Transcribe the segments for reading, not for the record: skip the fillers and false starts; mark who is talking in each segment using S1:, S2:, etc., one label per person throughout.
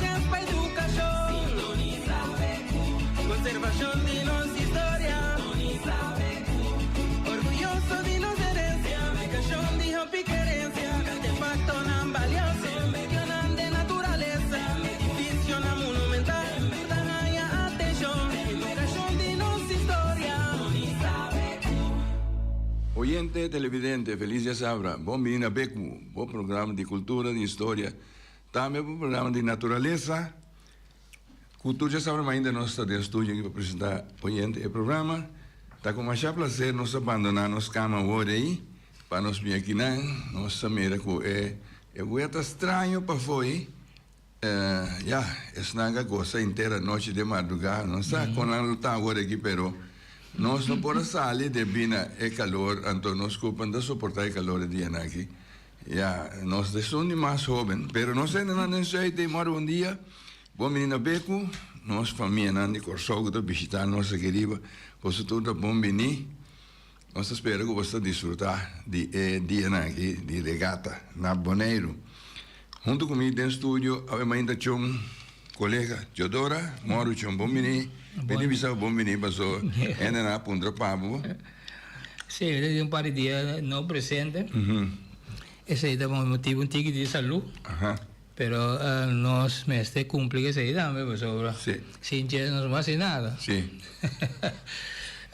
S1: Chèns pa edukashon. Sintonisa BQ. Konservashon di nos historia. Sintonisa BQ. Orguyoso di nos herensia. Edukashon di hopi kerensia. Artefaktonan balioso. Medionan den naturalesa. Edifisionan monumental. Tur ta haña atenshon. Edukashon di nos historia. Sintonisa BQ.
S2: Oyente televidente felis diasabra bon bini na BQ bo programa di cultura di historia tambe bo programa di naturalesa cu tur diasabra mainta nos ta den studio aki pa presenta oyente e programa ta cu masha placer nos a bandona nos cama awor ey pa nos bini akinan nos ta mira cu e e wea ta straño pafo ey. Ya, esnan ka gosa henter anochi den mardugá, no sa kon nan lo ta awor aki, pero nos no por a sali debí na e kalor, anto nos kurpa no ta soportá e kalor e dianan aki. Ya, nos ta esun di mas hóben, pero nos hendenan den Zuid ei mòrdu un dia, bon bini na Beku, nos famianan di Kòrsou ku ta bishitá nos aki riba, boso tur ta bon biní. Nos ta spera ku boso ta disfrutá di e dianan aki di regata na Boneiru. Huntu ku mi den studio awe mainta Chon, kolega Teodora, Mòru Chon bon bini. Mi tin bisa bo bon bini paso hendenan a puntra pa bo.
S3: Sí, mi ta tin un par di dia no presente. Esei ta pa motibu un tiki di salú. Pero nos mester cumpli cu esey tambe pasobra sin dje nos no haci nada.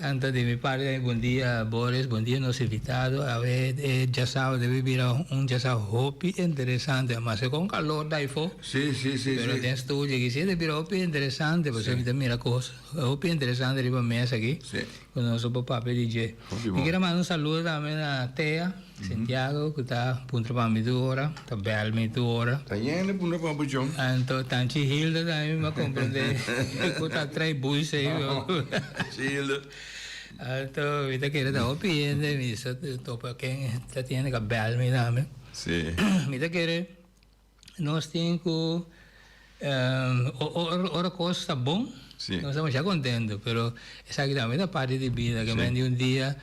S3: Anto di mi parti tambe bon dia Boris, bon dia nos invitado. Awe e djasabado debe bira un djasabado hopi interesante maske con calor ta ayfo pero den studio aki si ta bira hopi interesante pasobra mi ta mira cos hopi interesante riba mesa aki cu nos por papia di dje. Mi kier a manda un saludo tambe na Thea. Santiago ku ta puntra pa mi tur ora, ta bèl mi tur ora.
S2: Ta yende puntra pa bo chon.
S3: Anto tanchi Hilda tambe mi a komprendé ku ta trae buis ei.
S2: Tanchi Hilda.
S3: Anto mi ta kere ta hopi hende, mi sa topa ken ta tin hende ku a bèl mi tambe.
S2: Si.
S3: Mi ta kere Nos tin cu ora cos ta bon, nos ta masha contento, pero esaki tambe ta parti di bida, ke men di un dia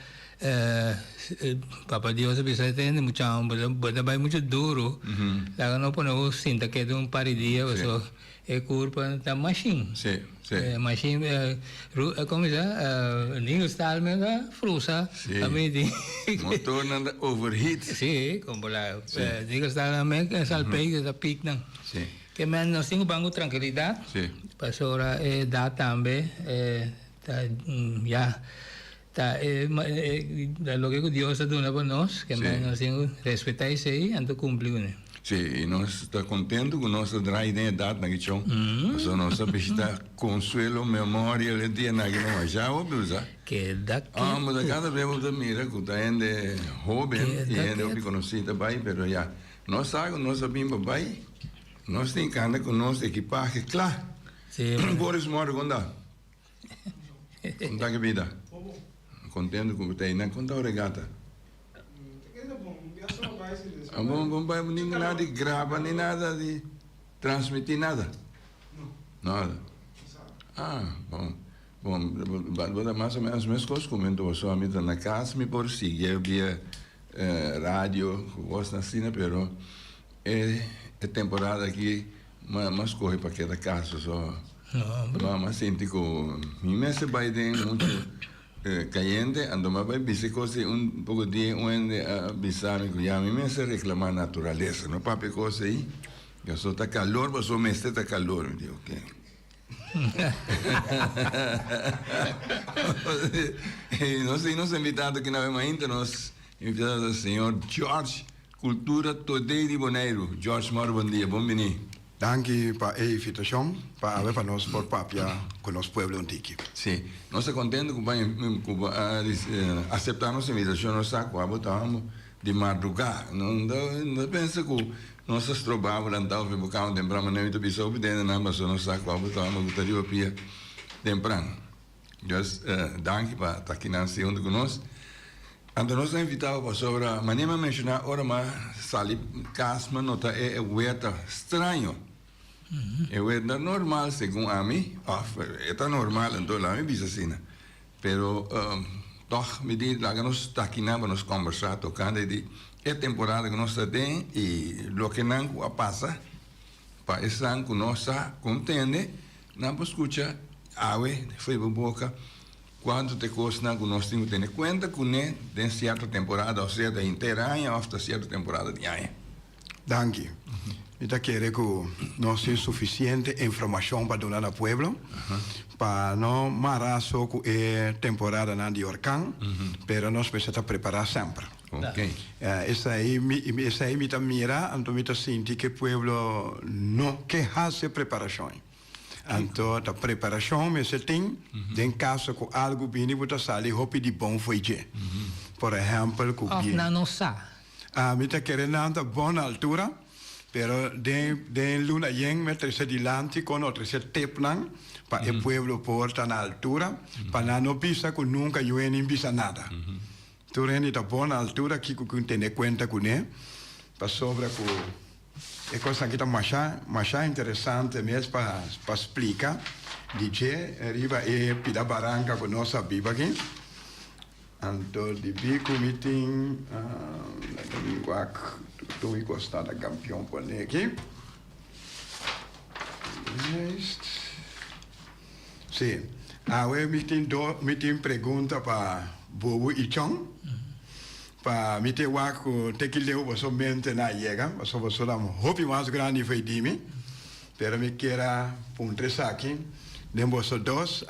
S3: Papa Dios a bisa tende mucha homber bo ta bay mucho duro, laga no pone bo sinta ketu un par di dia pasobra e curpa ta mashin. Mashin, como bisa, Nilo Stalman ta frusa.
S2: Motornan ta overheat.
S3: Sí, como la Nilo Stalman men salpey ta piek nan. Ke men nos tin ku ban ku trankilidat. Pasobra e edat tambe ta ya ta e loke ku Dios a duna pa nos, ke men nos tin ku respetá esei anto kumpli kuné.
S2: Sí, i nos ta kontentu ku nos ta drai den edatnan aki chon. Pasobra nos ta bishitá Consuelo Memorial e dianan aki no masha hopi usa.
S3: Keda ketu.
S2: Ah, bo ta kada bes bo ta mira ku ta hende hoben i hende hopi konosí ta bai, pero ya, nos sa ku nos a bin pa bai, nos tin kanda ku nos ekipahe kla.
S3: Sí.
S2: Boris Moro, kon ta? Kon ta ki bida? Kontentu ku bo ta einan. Kon ta e regata? Bon, bon bai, ni nada di graba, ni nada di transmiti nada. Nada. Ah, bon. Bon, bo ta mas o menos meskos ku mi, enton mi ta na kas mi por sigui via radio ku kosnan asina, pero e temporada aki mi a skohe pa keda kas pasobra mi a sinti ku mi mester bai den muchu Cayente, anto mi a bai bisa e cos ei un poco dia un hende a bisa mi cu ya mi mester reclama naturaleza, no papia e cos ei, pasobra ta calor pasobra mester ta calor, mi di ok. Y nos tin nos invitado aki na mainta, nos invitado ta señor George Cultura Todey di Boneiru. George Moro bon dia, bon bini.
S4: Danki pa e invitashon pa awe pa nos por papia ku nos pueblo un tiki.
S2: Sí, nos ta kontento ku ku bo a aseptá nos invitashon. Nos sa ku abo ta amo di mardugá. No no ta pensa ku nos ta strobá bo lantá of bo kama tempran, manera mi ta bisa hopi dende nan pasobra nos sa ku abo ta amo ku ta riba pia tempran. Dus danki pa ta kinan si huntu ku nos. Anto nos a invitá bo pasobra manera mi a menshoná ora mi a sali kas mi a nota e wer ta straño. E wer ta normal segun ami, òf e ta normal anto laga mi bisa asina. Pero tòg mi di laga nos ta kinan pa nos kòmbersá tokante di e temporada ku nos ta den i lokenan ku a pasa. Pa esnan ku no sa kon tende, nan por skucha awe for di bo boka kuantu ta e kosnan ku nos tin ku tene kuenta kuné den sierto temporada, òf sea ta henter aña òf ta sierto temporada di aña.
S4: Danki. Mi ta kere ku nos tin sufisiente informashon pa duna na pueblo pa no mara so ku e temporadanan di orkan, pero nos mester ta prepará semper. Esei esei mi ta mira, anto mi ta sinti ku e pueblo no ke hasi e preparashon. Anto ta preparashon mester tin den kaso ku algu bini bo ta sali hopi di bon fo'i dje. Por ehèmpel ku.
S3: Òf nan no sa.
S4: Mi ta kere nan ta bon na altura, pero den den luna yen mi a trese dilanti kon no trese tepnan pa e pueblo por ta na altura, pa nan no bisa ku nunka yu hende bisa nada. Tur hende ta bon na altura kiko ku tene kuenta kuné, pasobra ku e kos aki ta masha masha interesante mes pa pa splika di dje riba e pida baranka ku nos a biba aki. Anto debí ku mi tin, laga mi wak tur mi kos ta na kampion pone aki. Lijst. Sí, awe mi tin do, mi tin pregunta pa Bubu i Chon. Pa mi te wak ku te ki leu boso mente na yega, pasobra boso ta hopi mas grandi fo'i di mi. Pero mi kier a puntra esaki den boso dos.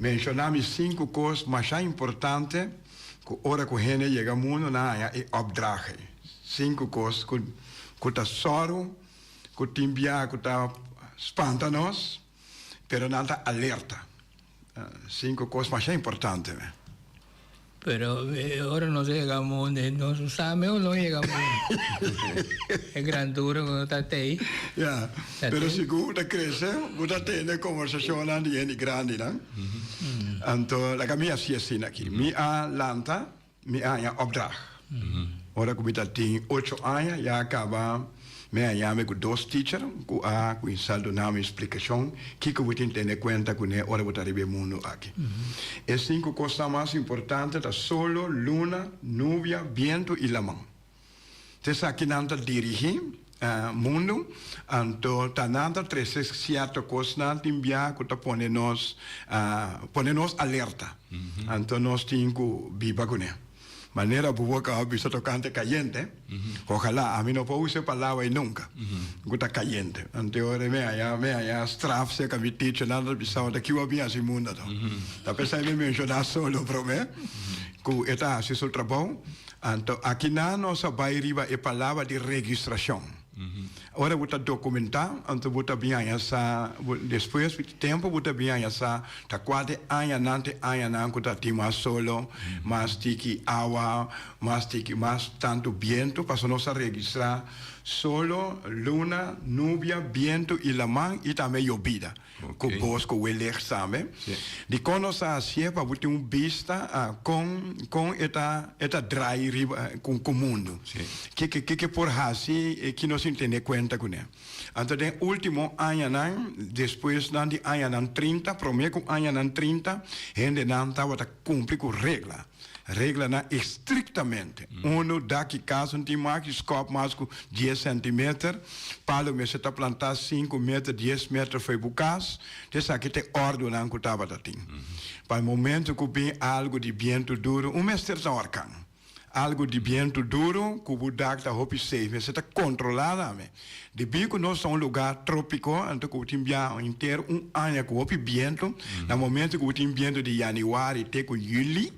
S4: Menshoná mi sinku kos masha importante ku ora ku hende yega mundu nan haña e opdracht. Sinku kos ku ku ta sòru ku tin biaha ku ta spanta nos, pero nan ta alerta. Sinku kos masha importante.
S3: Pero ora nos yega mundu nos no sa mi ora nos yega mundu. E grandura ku nos ta tei.
S4: Ya, pero segun bo ta krese bo ta tende kombersashonnan di hende grandinan. Anto laga mi hasi asina aki. Mi a lanta, mi a haña opdracht. Ora ku mi ta tin ocho aña ya a kaba mi a haña mi ku dos teacher ku a kuminsá duna mi splikashon kiko bo tin tene kuenta kuné ora bo ta riba e mundu aki. E sinku kosnan mas importante ta solo, luna, nubia, bientu i laman. Ta esakinan ta dirigí mundu, anto ta nan ta trese sierto kosnan tin bia ku ta pone nos pone nos alerta. Anto nos tin ku biba kuné. Manera bo boca a bisa tocante cayente, ojalá, ami no por usa e palabra ei nunca, cu ta cayente. Anto ora mi haya, mi haya straf cerca mi teachernan ta bisa, ta kico a bin haci mundo to? Ta pesey mi menciona solo prome, cu e ta haci su trabou. Anto akinan nos a bay riba e palabra di registracion. Ora bo ta documentá, anto bo ta bin haña sa, despues di tempo bo ta bin haña sa ta kua te añanan te añanan ku ta tin mas solo, mas tiki awa, mas tiki, mas tantu bientu, pasobra nos a registrá solo, luna, nubia, bientu i laman i tambe yobida. Ku bos ku wellig tambe. Dikon nos a hasié? Pa bo tin un bista kon kon e ta e ta drai riba ku ku mundu. Kiko kiko e por hasi i ki nos tin tene kuenta kuné. Anto den último añanan, despuesnan di añanan trinta, promé ku añanan trinta, hendenan tabata kumpli ku regla. Reglanan estriktamente. Unu daki kas no tin mas ki skòp mas ku dies sèntimeter. Palu mester ta plantá sinku meter, dies meter fo'i bo kas. Ta esaki ta e òrdunan ku tabata tin. Pa e momentu ku bin algu di bientu duru, un mester ta orkan. Algu di bientu duru ku bo dak ta hopi safe, mester ta kontrolá tambe. Debí ku nos ta un lugá trópiko, anto ku bo tin biaha henter un aña ku hopi bientu, na momentu ku bo tin bientu di yanüari te ku yüli,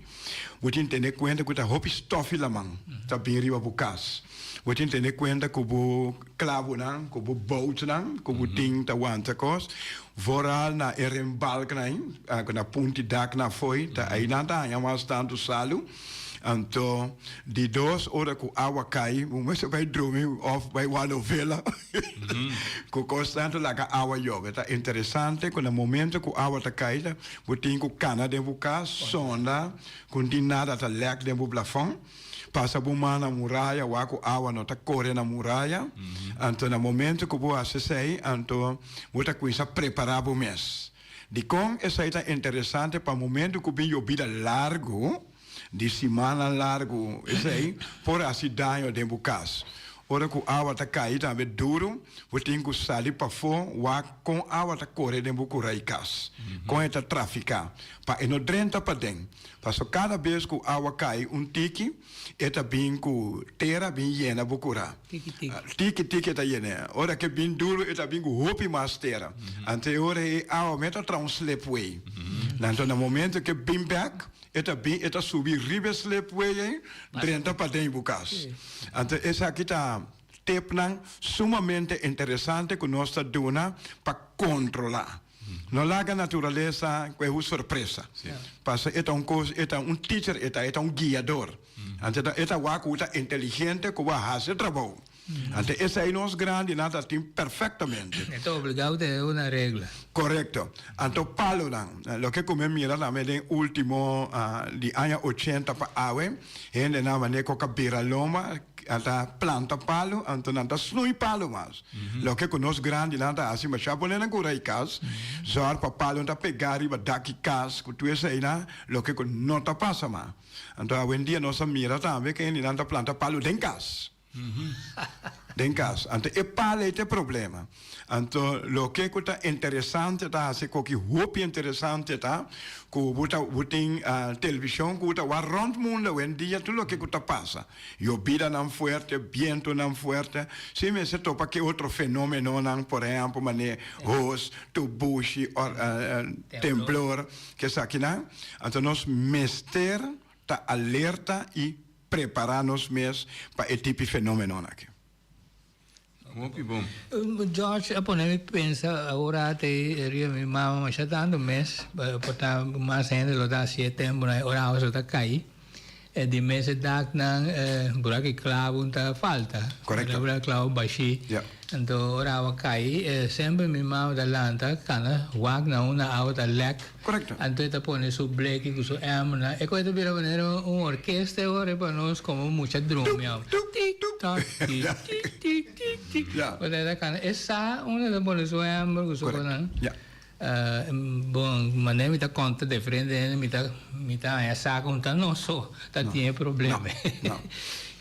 S4: bo tin tene kuenta ku ta hopi stòf i laman ta bin riba bo kas. Bo tin tene kuenta ku bo klabunan, ku bo boutnan ku bo tin ta wanta kos, vooral na e rembalknan ei, na punti dak na fo'i, ta einan ta haña mas tantu salu. Anto di dos ora ku awa kai bo mester bai drumi of bai wak novela ku kos tantu laga awa yobe. Ta interesante ku na momento ku awa ta kai ta bo tin ku kana den bo kas sonda ku no tin nada ta lek den bo blafon pasa bo man na muraya wak ku awa no ta kore na muraya. Anto na momento ku bo hasi esei anto bo ta kuminsa prepara bo mes. Dikon esei ta interesante pa momento ku bin yobida largu, di simannan largu esei por hasi daño den bo kas. Ora ku awa ta kai tambe duru, bo tin ku sali pafó wak kon awa ta kore den bo kura i kas, kon e ta trafiká, pa e no drenta paden. Paso kada bes ku awa kai un tiki, e ta bin ku tera bin yena bo kura.
S3: Tiki tiki.
S4: Tiki tiki e ta yena. Ora ke bin duru e ta bin ku hopi mas tera. Anto e ora e awa mes ta traha un slipway. Anto na momento ke bin bek, e ta bin e ta subi riba e slipway ei, drenta paden bo kas. Anto esaki ta tipnan sumamente interesante ku nos ta duna pa kontrolá. No laga naturalesa ku e hu sorpresa. Pasobra e ta un kos, e ta un teacher e ta, e ta un guiador. Anto e ta, e ta wak ku ta inteligente ku bo a hasi e trabou. Anto esei nos grandinan ta tin perfectamente.
S3: E ta obligá ku ta una regla.
S4: Korekto. Anto palonan, loke ku mi a mira tambe den ultimo di aña ochenta pa awe, hendenan manera ku a bira lomba, A ta planta palu, anto nan ta snui palu mas. Loke ku nos grandinan ta hasi masha pone nan kura i kas, zòrg pa palu ta pegá riba dak i kas, ku tur eseinan, loke ku no ta pasa mas. Anto awendia nos a mira tambe ku hendenan ta planta palu den kas. Den kas. Anto e palu ei ta e problema. Anto loke ku ta interesante ta hasi koki hopi interesante ta ku bo ta bo tin televishon ku bo ta wak rònt mundu awendia tur loke ku ta pasa. Yobidanan fuerte, bientonan fuerte, si mester topa ke otro fenomenonan, por ehempel mane hos, tubushi, or temblor, kesakinan. Anto nos mester ta alerta i prepara nos mes pa e tipi fenomenonan aki.
S2: Hopi bon.
S3: George a pone mi pensa awor te riba mi mama masha tanto mes, por ta mas hende lo ta haci e temponan e ora awa ta cay. E di mes e daknan buraki clavo ta falta.
S4: Correcto.
S3: Buraki clavo bashi.
S4: Ja.
S3: Anto ora awa cay semper mi mama ta lanta cana wak na unda awa ta lek.
S4: Correcto.
S3: Anto e ta pone su bleki cu su emmernan. E cosa ta bira manera un orkesta e ora pa nos como mucha drumi awe. Tik tok tik tik tik tik tik.
S4: Ja.
S3: Ora e ta canta e sa unda ta pone su emmer cu su
S4: Correcto.
S3: conan.
S4: Ja.
S3: Bon, manera mi ta conta diferente hende mi ta mi ta haña sa cu ta nos so ta tin e problema.
S4: No, no.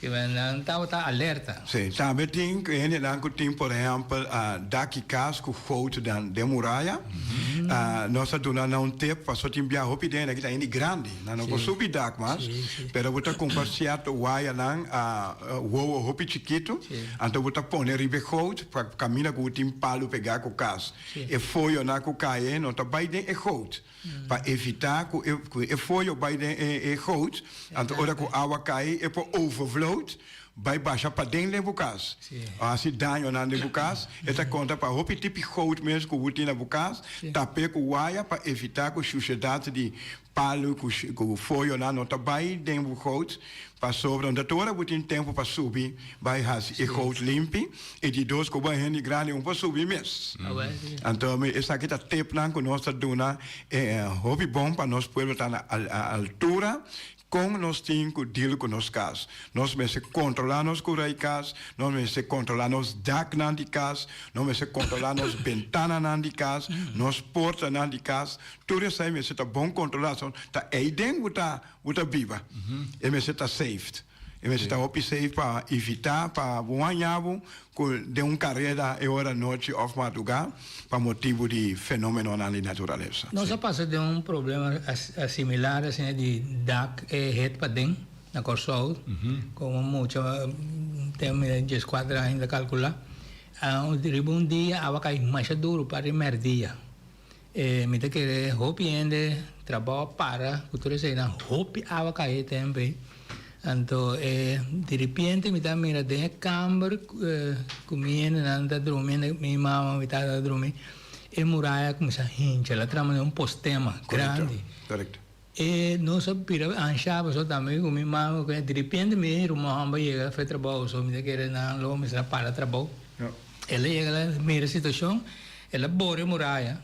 S3: Y nan tabata alerta.
S4: Sí, tambe tin hendenan cu tin por ehempel dak y cas cu goot den den muraya. Nos a duna nan un tip pasobra tin bia hopi den aki ta hende grandi, nan no por subi dak mas, pero bo ta cumpra cierto wayanan wowo hopi chikito, anto bo ta pone riba e goot pa caminda cu bo tin palu pega cu cas. E foyonan cu cae no ta bay den e goot. Pa evita cu e cu e foyo bay den e e goot, anto ora cu awa cay e por overvloed bay basha paden den bo cas. Haci dañonan den bo cas. E ta conta pa hopi tipi goot mes cu bo tin na bo cas, tape cu waya pa evita cu shushedad di Palu ku ku foyonan no ta bai den bo goud, pasobra no ta tur ora bo tin tempu pa subi bai hasi e goud limpi, i di dos ku bo hende grandi un por subi mes. Anto mi esaki ta tipnan ku nos ta duna e hopi bon pa nos pueblo ta na altura kon nos tin ku deal ku nos kas. Nos mester kontrolá nos kura di kas, nos mester kontrolá nos daknan di kas, nos mester kontrolá nos bentananan di kas, nos portanan di kas. Tur esei mester ta bon kontrolá, so ta eiden bo ta bo ta biba. E mester ta safe. E mester ta hopi safe pa evitá pa bo haña bo ku den un kareda e ora nochi òf madrugá pa motibu di fenómenonan di naturalesa.
S3: Nos a pasa den un problema similar asina di dak e het paden na Kòrsou, komo mucha tem dieskuater aña ta kalkulá. Riba un dia awa kai masha duru parti mèrdia. E mi ta kere hopi hende trabou a para ku tur eseinan hopi awa kai e tempu ei. Anto e diripiente mi ta mira den e kamber ku mi hendenan ta drumi, mi mama mi tata ta drumi, e muraya a kuminsá hincha, el a traha manera un postema grandi.
S4: Korekto.
S3: E nos a bira anshá pasobra tambe ku mi mama ku diripiente mi ruman hòmber yega for e trabou so mi ta kere nan lo mester a para trabou. El a yega el a mira e situashon, el a bore e muraya,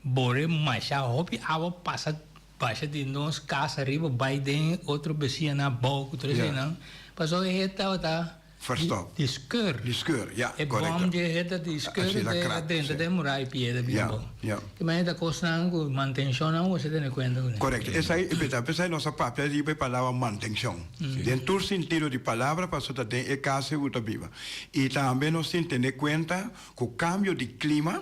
S3: bore masha hopi awa pasa basha di nos kas ariba bai den otro besiñanan abou ku tur eseinan pasobra e tabata.
S4: Verstop.
S3: Di skeur.
S4: Di skeur, ja,
S3: E
S4: korekto.
S3: bom dje heta di skeur
S4: Así ta
S3: de
S4: krak,
S3: drenta
S4: sí.
S3: den murai piedra bien
S4: Ja,
S3: bon.
S4: ja.
S3: Ki manera ta kosnan ku mantenshonnan ku bo tene kuenta kuné.
S4: Korekto. Esei, e p'esei nos a papia riba e palabra mantenshon. Den tur sentido di palabra pasobra ta den e kas ei bo ta biba. I tambe nos tin tene kuenta ku kambio di klima,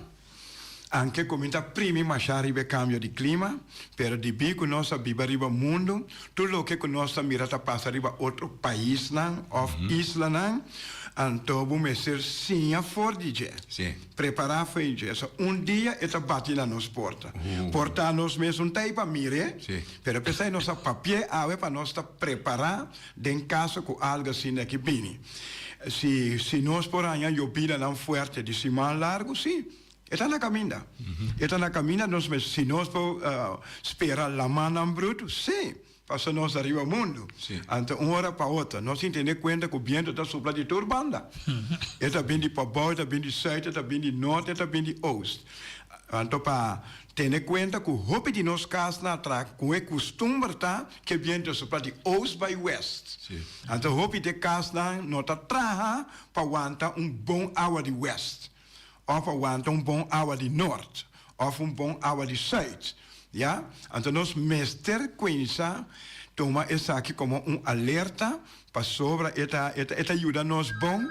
S4: Anke ku mi ta primi mashá riba e kambio di klima, pero dibí ku nos ta biba riba mundu, tur loke ku nos ta mira ta pasa riba otro paisnan òf islanan, anto bo mester siña for di dje, prepará for di dje. So, un dia e ta bati na nos porta. Por ta nos mes un ta ei pa mir'é, pero p'esei nos a papi'é awe pa nos ta prepará den kaso ku algu asina aki bini. Si si nos por haña yobidanan fuerte di siman largu, sí, e ta na kaminda. E ta na kaminda, nos mes, si nos por spera lamannan brutu, sí, pasobra nos ta riba mundu. Anto un ora pa otro, nos tin tene kuenta ku bientu ta supla di tur banda. E ta bin di pabou, e ta bin di sùit, e ta bin di nort, e ta bin di oost. Anto pa tene kuenta ku hopi di nos kasnan a traha ku e kustumber ta Ke biento supla di oost bai west. Anto hopi di e kasnan no ta traha pa wanta un bon awa di west, òf pa wanta un bon awa di nort, òf un bon awa di sùit. Ya? Anto nos mester kuinsa tuma esaki komo un alerta pasobra e ta e ta e ta yuda nos bon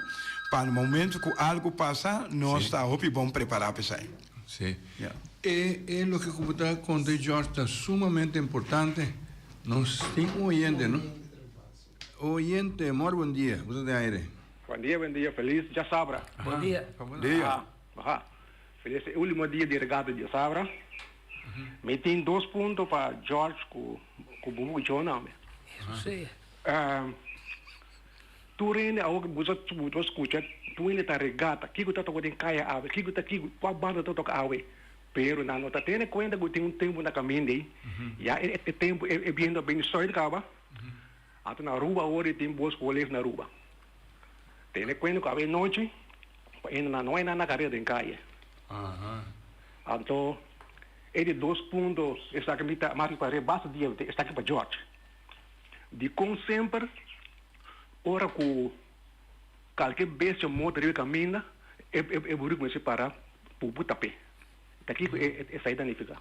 S4: pa na momento ku algu pasa nos ta hopi bon prepará pa esei.
S2: Sí.
S4: Ya.
S2: E e loke ku bo ta konta George ta sumamente importante. Nos tin un oyente, no? Oyente, mor bon dia. Bo ta den aire.
S5: Bon dia, bon dia. Felis djasabra.
S3: Bon dia.
S2: Bon
S4: dia.
S5: Aha, aha. Felis e ultimo dia di regata djasabra. Mi tin dos punto pa George ku ku Bubu ku Jonah.
S3: Eso sea.
S5: Tur hende awor bo ta bo ta skucha tur hende ta regata kiko ta toka den kaya awe kiko ta kiko kua banda ta toka awe pero nan no ta tene kuenta ku tin un tempu na kaminda ei ya e e tempu e bientu a bini sòit kaba anto na Aruba awor e tin bos ku leef na Aruba tene kuenta ku awe nochi pa hende nan no hende na karera den kaya anto e di dos punto esaki mi ta mas ripar'é basta dia esaki pa George. Dikon semper ora ku kalke bestia morto riba e kaminda, e e buriku mester para pupu tap'é? Ta kiko esei ta nifiká?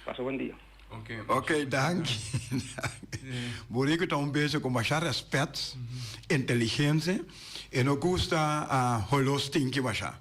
S5: Pasa bon dia.
S4: Ok, danki. Buriku ta un bestia ku masha rèspèt, inteligensia, e no gusta holó stinki masha.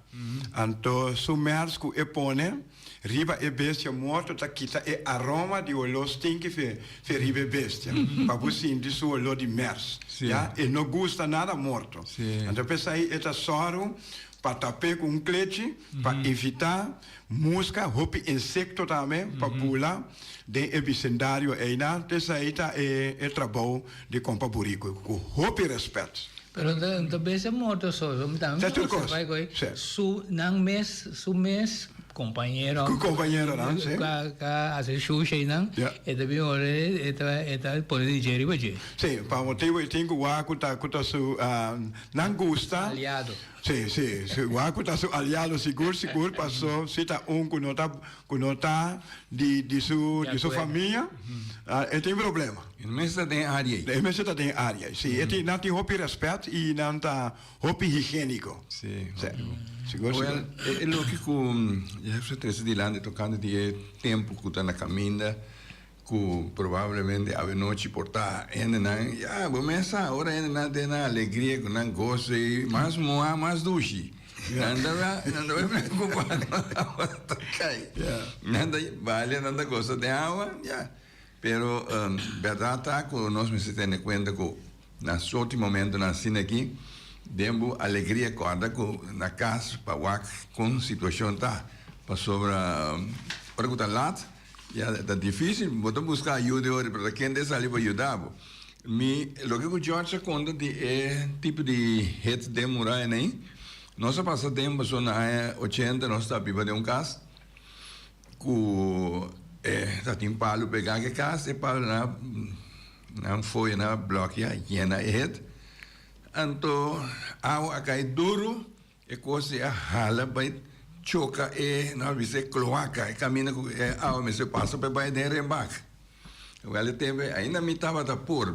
S4: Anto su mèrs ku e pone. Riba e bestia morto ta kita e aroma di oló stinki fe fe riba e bestia, pa bo sinti su oló di mers. Ya, e no gusta nada morto. Anto p'esei e ta sòru pa tap'é ku un klechi pa evitá muska, hopi insekto tambe pa bula den e bisendario einan. P'esei ta e e trabou di kompa buriku ku hopi rèspèt.
S3: Pero no ta bestia morto so, so mi tambe
S4: Ta tur kos,
S3: observa ku
S4: sí.
S3: su nan mes, su mes kompañero
S4: Ku kompañeronan, sí.
S3: ka ka hasi shusha einan,
S4: Ja.
S3: e ta bin ora e ta e ta pone di dje riba dje.
S4: Sí, pa motibu e tin ku wak ku ta ku ta su nan gusta.
S3: Aliado.
S4: Sí, sí, sí, wak ku ta su aliado sigur sigur paso si ta un ku no ta ku no ta di di su
S3: Di
S4: di su
S3: akuerdo.
S4: famia, e tin problema.
S2: E mester ta den área ei.
S4: E mester ta den área ei, sí. E tin, nan tin hopi rèspèt i nan ta hopi higiéniko.
S2: Sí,
S4: Sí.
S2: hopi bon.
S4: Sigur, sigur.
S2: Wel, e e loke ku Jefferson trese dilanti tokante di e tempu ku ta na kaminda, ku probablemente awenochi por ta hendenan, ya, bo mes sa, ora hendenan den nan alegria ku nan goso ei, mas moa, mas dushi. Nan ta nan ta bai preokupá ku awa ta kai. Nan ta balia, nan ta gosa den awa, ya. Pero bèrdat ta ku nos mester tene kuenta ku na sorti momentonan asina aki den bo alegria kòrda ku na kas pa wak kon situashon ta pasobra ora ku ta lat ya ta difisil bo ta buska ayuda e ora pero ta kende a sali pa yuda bo. Mi loke ku George a konta di e tipo di hit den muraya nei nos a pasa den pasobra na aña ochenta nos ta biba den un kas. Ku e ta tin palu pegá ke kas, e palu na nan foya na blòki a yena e het. Anto awa a kai duru, e kos ei a hala bai choka e, nan a bisa e kloaka, e kaminda ku e awa mester pasa pa e bai den rembak. Wèl e tempu ei ainda mi tabata por.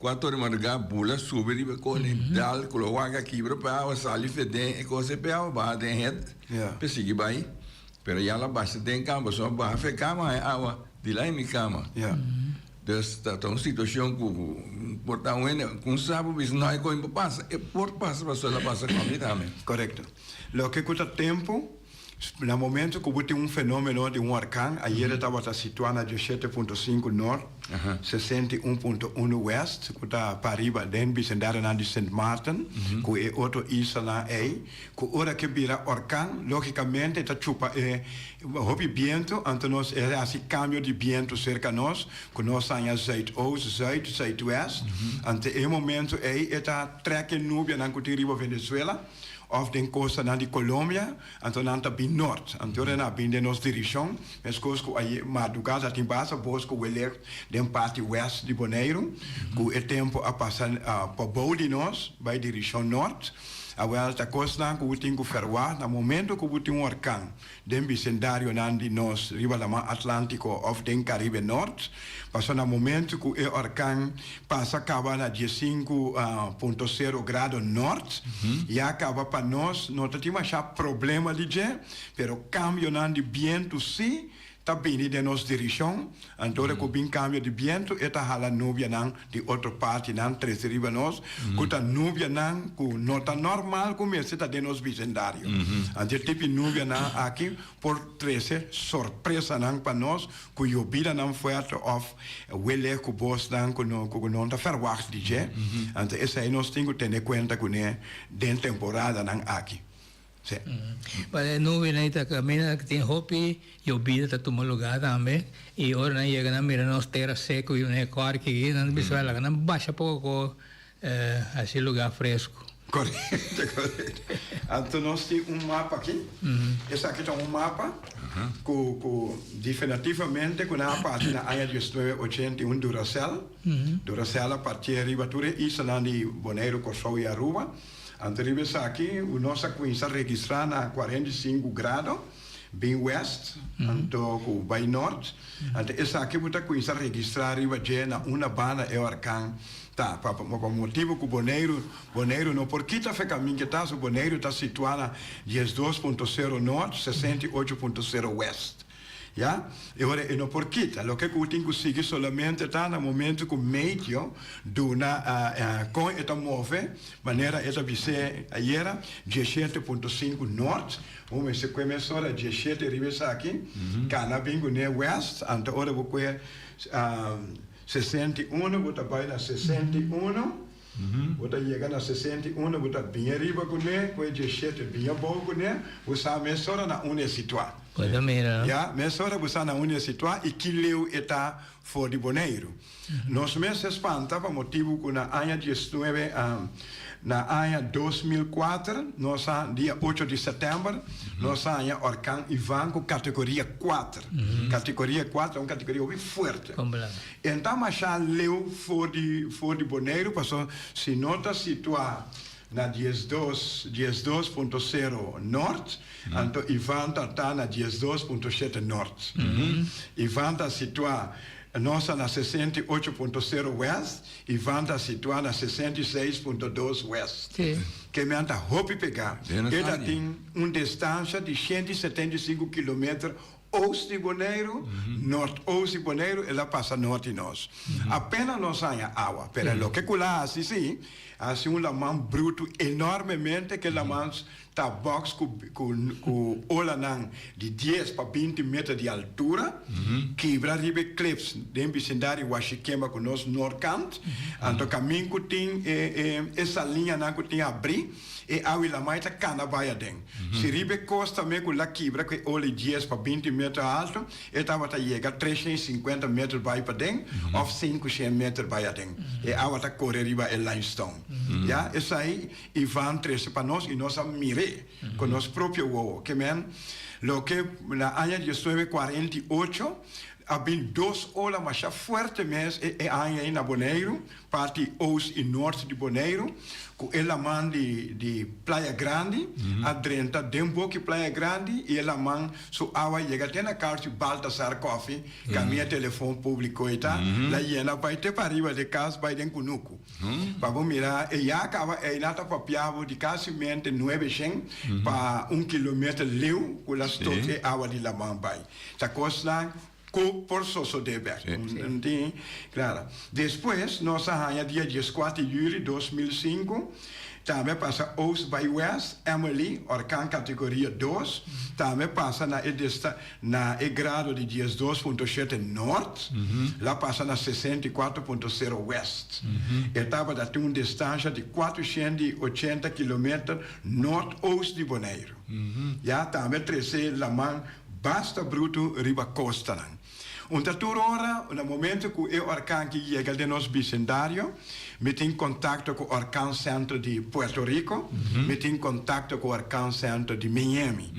S2: Cuatro ora di madrugá bula subi riba e kos dal kloaka kibra pa awa sali fe den e kos pe awa baha den het pe sigui bai pero ya la basha den kama pasobra baha fe kama haña awa di la mi kama dus ta un situacion ku por ta un hende ku un sa por bisa no e kos por pasa e por pasa pasobra el a pasa ku ami tambe.
S4: Korekto. Loke ku ta tempu. Na momento ku bo tin un fenomeno di un orkan, ayera tabata situá na diesshete punto sinku nort, 61.1 west, ku ta pariba den bisendarionan di Sint Maarten ku e otro islanan ei, ku ora ke bira orkan, logikamente e ta chupa e hopi bientu, anto nos e hasi kambio di bientu serka nos, ku nos haña zuidoost, zuid, zuidwest, anto e momento ei e ta trèk e nubianan ku tin riba Venezuela. Of den kostanan di Colombia, anto nan ta bin nort. Anto ora nan a bin den nos dirishon, meskos ku aye mardugá ta tin basta bos ku welek den parti west di Boneiru, ku e tempu a pasa pabou di nos bai dirishon nort. Awel ta kosnan ku bo tin ku ferwagt na momento ku bo tin un orkan den bisendarionan di nos riba Laman Atlántiko òf den Karibe Nort, pasobra na momentu ku e orkan pasa kaba na diesinku punto sero grado nort, ya kaba pa nos no ta tin mashá problema di dje, pero kambionan di bientu sí ta bini den nos dirishon. Anto ora ku bin kambio di bientu e ta hala nubianan di otro partinan trese riba nos, ku ta nubianan ku no ta normal ku mester ta den nos bisendario. Anto e tipi nubianan aki por trese sorpresanan pa nos ku yobidanan fuerte òf wele ku bosnan ku no ku no ta ferwagt di dje. Anto esei nos tin ku tene kuenta kuné den temporadanan aki.
S3: Sí. Pa e nubinan ta caminda tin hopi yobida ta tuma lugar tambe y ora nan yega nan mira nos tera seco y un e corki aki nan ta bisa laga nan basha poco haci lugar fresco.
S4: Correcto, correcto. Anto nos tin un mapa aki. Esaki ta un mapa cu cu definitivamente cu nan a parti na aña diesnuebe ochenta i un Duracell. Duracell a parti riba tur e islanan di Boneiru, Corsou y Aruba. Anto riba esaki nos a cuminsa registra na 45 grado bin west anto cu bay nort. Anto esaki bo ta cuminsa registra riba dje na una banda e orkan ta. Pa pa motibo cu Boneiru Boneiru no por kita fe camin ke ta, so Boneiru ta situa na 12.0 nort, 68.0 west. Ya, e ora e no por kita. Loke ku tin ku sigui solamente ta na momento ku meteo duna kon e ta move, manera e ta bis'é ayera, 17.5 nort, bo mester kue mesora 17 riba esaki, kana bin kuné west, anto ora bo kue 61 bo ta bai na 61. Bo ta yega na 61, bo ta bin ariba kuné, ku e 17 bin abou kuné, bo sa mesora na unda e situá.
S3: Bo ta mira.
S4: Ya, mesora bo sa na unda e situá i ki leu e ta for di Boneiru. Nos mes e spanta pa motibu ku na aña 19, na aña 2004, nos a, dia ocho di sètèmber, nos a haña orkan Ivan ku kategoria kuater. Kategoria kuater ta un kategoria hopi fuerte. E ta masha leu for di for di Boneiru paso si no ta situa na 12 12.0 nort anto Ivan ta ta na 12.7 nort. Ivan ta situa nos ta na 68.0 west Ivan ta situa na 66.2 west. Ke men ta hopi pega. E ta tin un distansha di 175 kilometer Oost di Boneiru, noordoost di Boneiru, el a pasa noord di nos. Apenas nos haña awa, pero loke ku la hasi si, hasi un laman brutu enormemente ke laman ta box ku ku olanan di dies pa binti meter di altura, kibra riba e cliffs den bisindario Washikema ku nos noordkant, anto kamin ku tin e e saliñanan ku tin abri. E awi lamai ta kana bai aden. Si riba e kosta me ku la kibra ku e oli dies pa 20 meter altu, e tabata yega 350 meter bai paden òf 500 meter bai aden. E awa ta kore riba e limestone. Ya, esei Ivan trese pa nos i nos a mir'é ku nos propio wowo. Ke men, loke na aña 1948. A bin dos ola masha fuerte mes e aña ei na Boneiru, parti oost i noord di Boneiru, ku e laman di di Playa Grandi a drenta den boki Playa Grandi i e laman su awa yega te na kas di Baltasar Coffee, kaminda telefon publiko ei ta, la yena bai te pariba di kas bai den kunuku. Pa bo mira e ya kaba einan ta papia bo di kasimente nuebe shen pa un kilometer leu ku la stot e awa di laman bai. Ta kosnan ku por sosodé bèk. Tin klara. Despues nos a haña dia dieskuater yüli 2005, tambe a pasa oost bai west, Emily, orkan kategoria dos, tambe pasa na e desta na e grado di 12.7 nort, la pasa na 64.0 west. E tabata tin un distansha di 480 kilometer noord-oost di Boneiru. Ya tambe a trese laman basta brutu riba kostanan. Un ta tur ora, na momento ku e orkan ki yega den nos bisendario, mi tin kontakto ku Orkan Center di Puerto Rico, mi tin kontakto ku Orkan Center di Miami.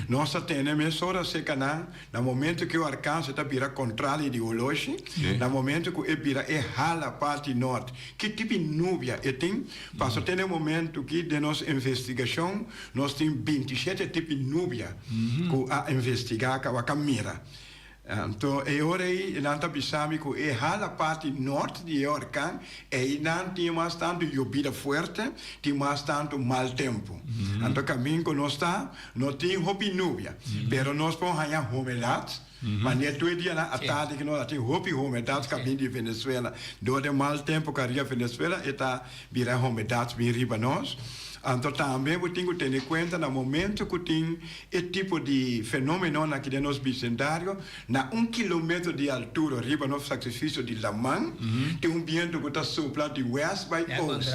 S4: Nos ta tene mesora serka nan na momento ku e orkan se ta bira kontrali di holoshi, na momento ku e bira e hala parti nort, ki tipi nubia e tin, paso te na e momento ki den nos investigashon nos tin 27 tipi nubia ku a investigá kaba ka mira. Anto e ora ei nan ta bisa mi ku e hala parti nort di e orkan, einan tin mas tantu yobida fuerte, tin mas tantu mal tempu. Anto kamin ku nos ta, no tin hopi nubia, pero nos por haña humedat, manera tur e dianan atardi ku nos a tin hopi humedat kamin di Venezuela. Dor di e mal tempu ku a riba Venezuela e ta bira humedat bin riba nos. Anto tambe bo tin ku tene kuenta na momento ku tin e tipo di fenomenonan aki den nos bisendario, na un kilometro di altura riba nos sakrifisio di laman, tin un bientu ku ta supla di west bai oost.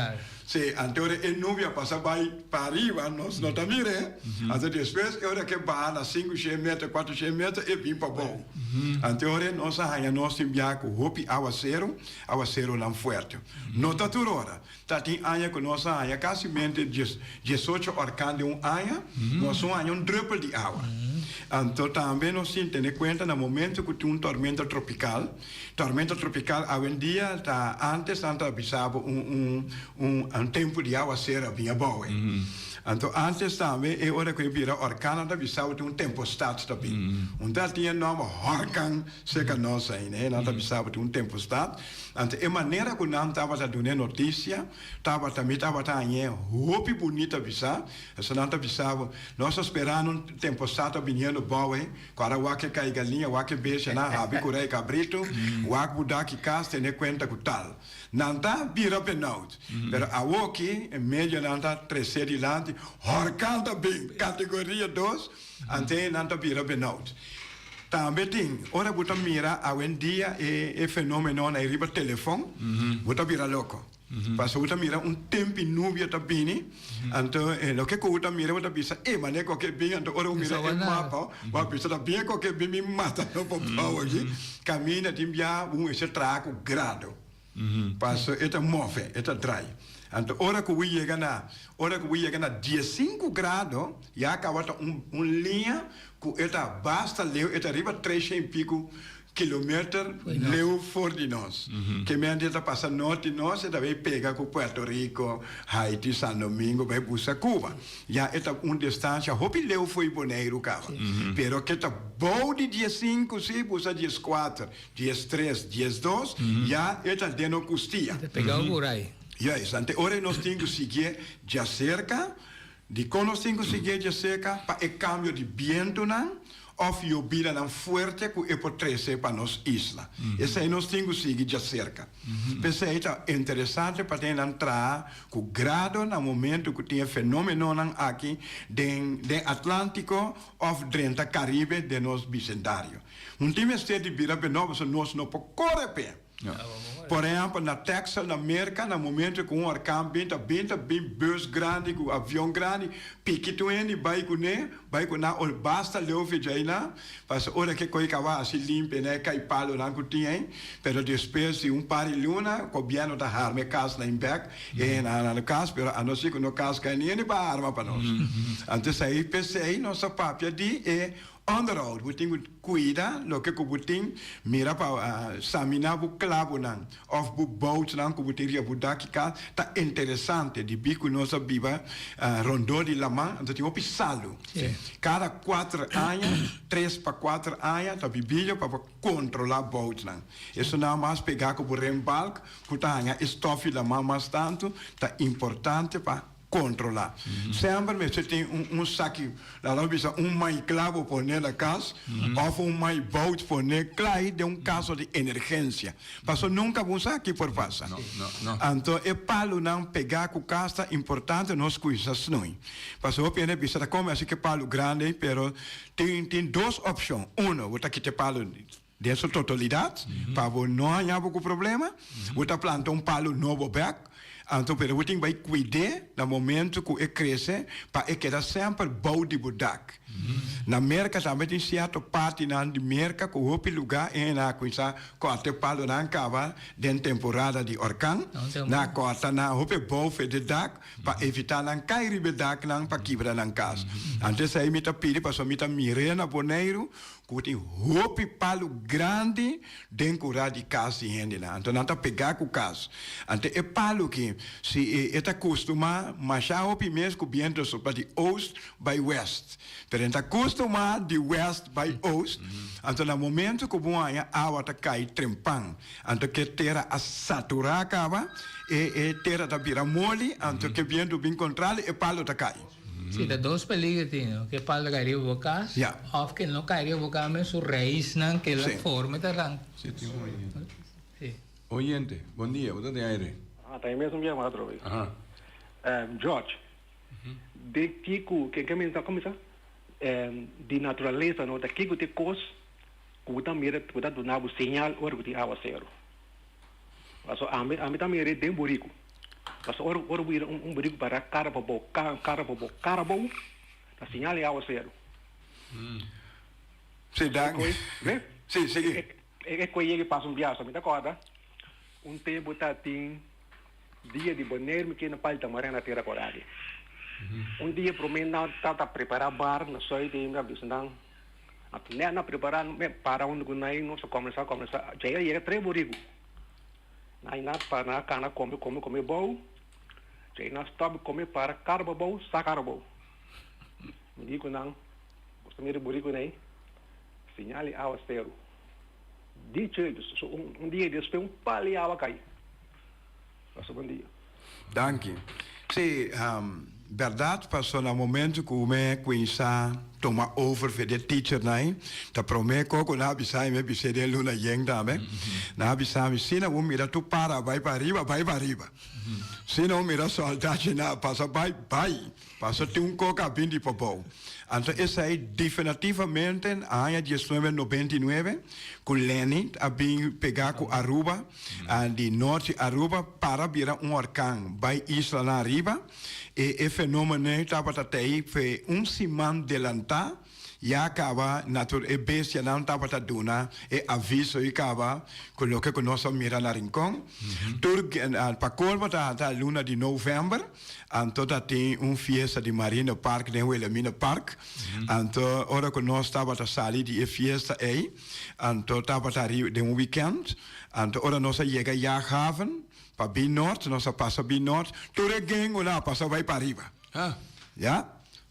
S4: Sí, anto ora e nubia pasa bai pa ariba nos no ta mir'é, anto despues e ora ke baha na sinku shen meter, kuater shen meter e bin pa bou. Anto ora nos a haña nos tin biaha ku hopi awaseru, awaserunan fuerte. No ta tur ora. Ta tin aña ku nos a haña kasimente 18 orkan den un aña, nos no haña un drùpel di awa. Anto tambe nos tin tene kuenta na momento ku tin un tormenta tropikal, tormenta tropikal awendia ta antes nan ta bisa bo un un tempu di awasero a bin abou. Anto antes tambe e ora ku e bira orkan nan ta bisa bo tin un tempostat ta bin. Un ta tin e nòmber hòrkan serka nos ainda, nan ta bisa bo tin un tempostat. Anto e manera ku nan tabata dun'é notisia tabata, mi tabata hañ'é hopi bunita bisa, pasobra nan ta bisa bo, Nos ta sperando un tempostat ta biniendo bou ei, ku ara wak e kai galiña, wak e bestianan, habi ku rei kabritu, wak budak i kas, tene kuenta ku tal. Nan ta bira benout. Pero awoki e medionan ta tres'é dilanti, hòrkan ta bin, kategoria dos, Ante nan ta bira benout. Tambe tin, ora bo ta mira awendia e e fenomenonan ei riba telefon, bo ta bira loko. Pasobra bo ta mira un tempi nubia ta bini, anto e loke ku bo ta mira bo ta bisa, e manera ku ke bin, anto ora bo mira e mapa, bo a bisa ta bien ku ke bin mi mata no por bou aki. Kaminda tin bia bo mester traha ku grado. Paso e ta move, e ta drai. Anto ora ku bo yega na, ora ku bo yega na 15 grado, ya kaba ta un un liña ku e ta basta leu, e ta riba tresha i piku kilometer leu for di nos. Ke mente e ta pasa nort di nos, e ta bai pega ku Puerto Rico, Haiti, San Domingo, bai busa Cuba. Ya e ta un distansha hopi leu fo'i Boneiru kaba. Pero ke ta bou di 15 si, busa 14. 13, 12, ya e ta den no kustia.
S3: E ta pegao por ai.
S4: Juist, ante ora nos tin ku siguié djaserka, dikon nos tin ku siguié djaserka? Pa e kambio di bientunan òf yobidanan fuerte ku e por trese pa nos isla. Esei nos tin ku sigui djaserka. P'esei ta interesante pa den nan traha ku grado na momento ku tin e fenomenonan aki den den Atlantiko òf drenta Karibe den nos bisendario. Un tin mester di bira benobo pasobra nos no por kore p'e. Por ehèmpel, na Texas, na Merka, na momento ku un orkan bin, ta bin ta bin bus grandi ku avion grandi, piki tur hende bai kuné, bai ku nan ol basta leu fe djainan, pasobra ora ke koi kaba hasi limpia nan e kai palonan ku tin ei, pero despues di un par di luna, gobièrnu ta harma e kasnan bèk, e hendenan na kas, pero anos si ku no kas kai ni hende pa harma pa nos. Anto esei, p'esei nos ta papia di e. Onderhoud, bo tin ku kuida loke ku bo tin, mira pa saminá bo klabonan òf bo boutnan ku bo tin riba bo dak i kas. Ta interesante dibí ku nos a biba rondó di laman, anto tin hopi salu. Kada kuater aña, tres pa kuater aña ta bibilio pa bo kontrolá boutnan. Esunnan mas pegá ku bo rembalk ku ta haña e stòf di laman mas tantu, ta importante pa Controla. Semper mester tin un un saki, laga nos bisa un mai clavo pone na cas of un mai bout pone clai den un caso di energencia. Paso nunca bo sa ki por pasa. Anto e palunan pega cu cas ta importante nos cuinsa snui. Paso hopi hende bisa ta come asi ke palu grandi pero tin tin dos opcion. Uno, bo ta kita e palu den su totalidad pa bo no haña bo cu problema, bo ta planta un palu nobo bek, anto pero bo tin bay cuid'é na momento cu e crece pa e keda semper bou di bo dak. Na Merca tambe tin cierto partinan di Merca cu hopi lugar e hende a cuminsa corta e palunan caba den temporada di orkan, nan a corta nan hopi bou fe di dak pa evita nan cay riba e daknan pa kibra nan cas. Anto esey mi ta pidi pasobra mi ta mir'é na Boneiru Ku tin hopi palu grandi den kurá di kas di hendenan. Anto nan ta pegá ku kas. Anto e palu ki, si e ta kustumá mashá hopi mes ku bientu sopla di oost bai west. Pero e ta kustumá di west bai oost. Anto na momentu ku bo haña awa ta kai trempan, anto ke tera a saturá kaba, e e tera ta bira moli, anto ke bientu bin kontrali e palu ta kai.
S3: Si, ta dos peligro tin, no? Ke palo ta kai riba bo kas, òf ke no kai riba bo kas mes su raisnan ke la forma ta ranka.
S2: Si, tin un oyente. Si. Oyente, bon dia, bo ta den aire.
S5: Ah, ta e mesun bia mas otro bes. Aha. George, den kiko, ke ke mi ta kuminsá? Di naturalesa no, ta kiko ta e kos ku bo ta mira ku ta duna bo señal ora ku tin awaseru? Pasobra ami, ami ta mira den buriku. Pasobra ora, ora bo mira un, un buriku para kara pa bou, kara pa bou, kara bou, ta señal di awaseru.
S4: Sí, dan.
S5: Ve?
S4: Sí, sigui.
S5: E, e, e koe yega pasa un biaha, mi ta kòrda un tempu ta tin dia di Boneiru mi keda na Palta Maren na Tera Korali. Un dia promé nan tabata prepará bar na sùit ei, mi a bisa nan, Anto net nan prepara me para unda ku nan nos a comenzá comenzá djei a yega tres buriku nan nan para nan a kana come come come bou djei nan stop come para karba bou sa karba bou mi di ku nan boso ta mira e buriku nei señal di awa seru dicho so un dia despues un pal di awa kai pasa bon dia.
S4: Danki. Sí, bèrdat paso na momento ku mi kuinsá tuma over for di teachernan, ta promé kos ku nan a bisa mi, mi a bis'é den luna yen tambe, nan a bisa mi, si nan bo mira tur para bai pa riba, bai pa riba. Si nan bo mira sòldachinan a pasa bai, bai. Paso tin un kos ku a bin di pabou. Anto esei definitivamente aña diesnuebe nobenta i nuebe ku Lenny a bin pega ku Aruba, di nort di Aruba para bira un orkan bai islanan ariba. E e fenomeno ei tabata tei fe un siman delantá ya kaba natur e bestianan tabata duna e aviso i kaba ku loke ku nos a mira na Rincon. Tur pa kolmo ta ta luna di novèmber. Anto ta tin un fiesta di Marino Park den Wilhelmina Park. Anto ora ku nos tabata sali di e fiesta ei, anto tabata riba den un weekend. Anto ora nos a yega Jaaghaven pa bin nort, nos a pasa bin nort, tur e gengonan a pasa bai pariba. Ya,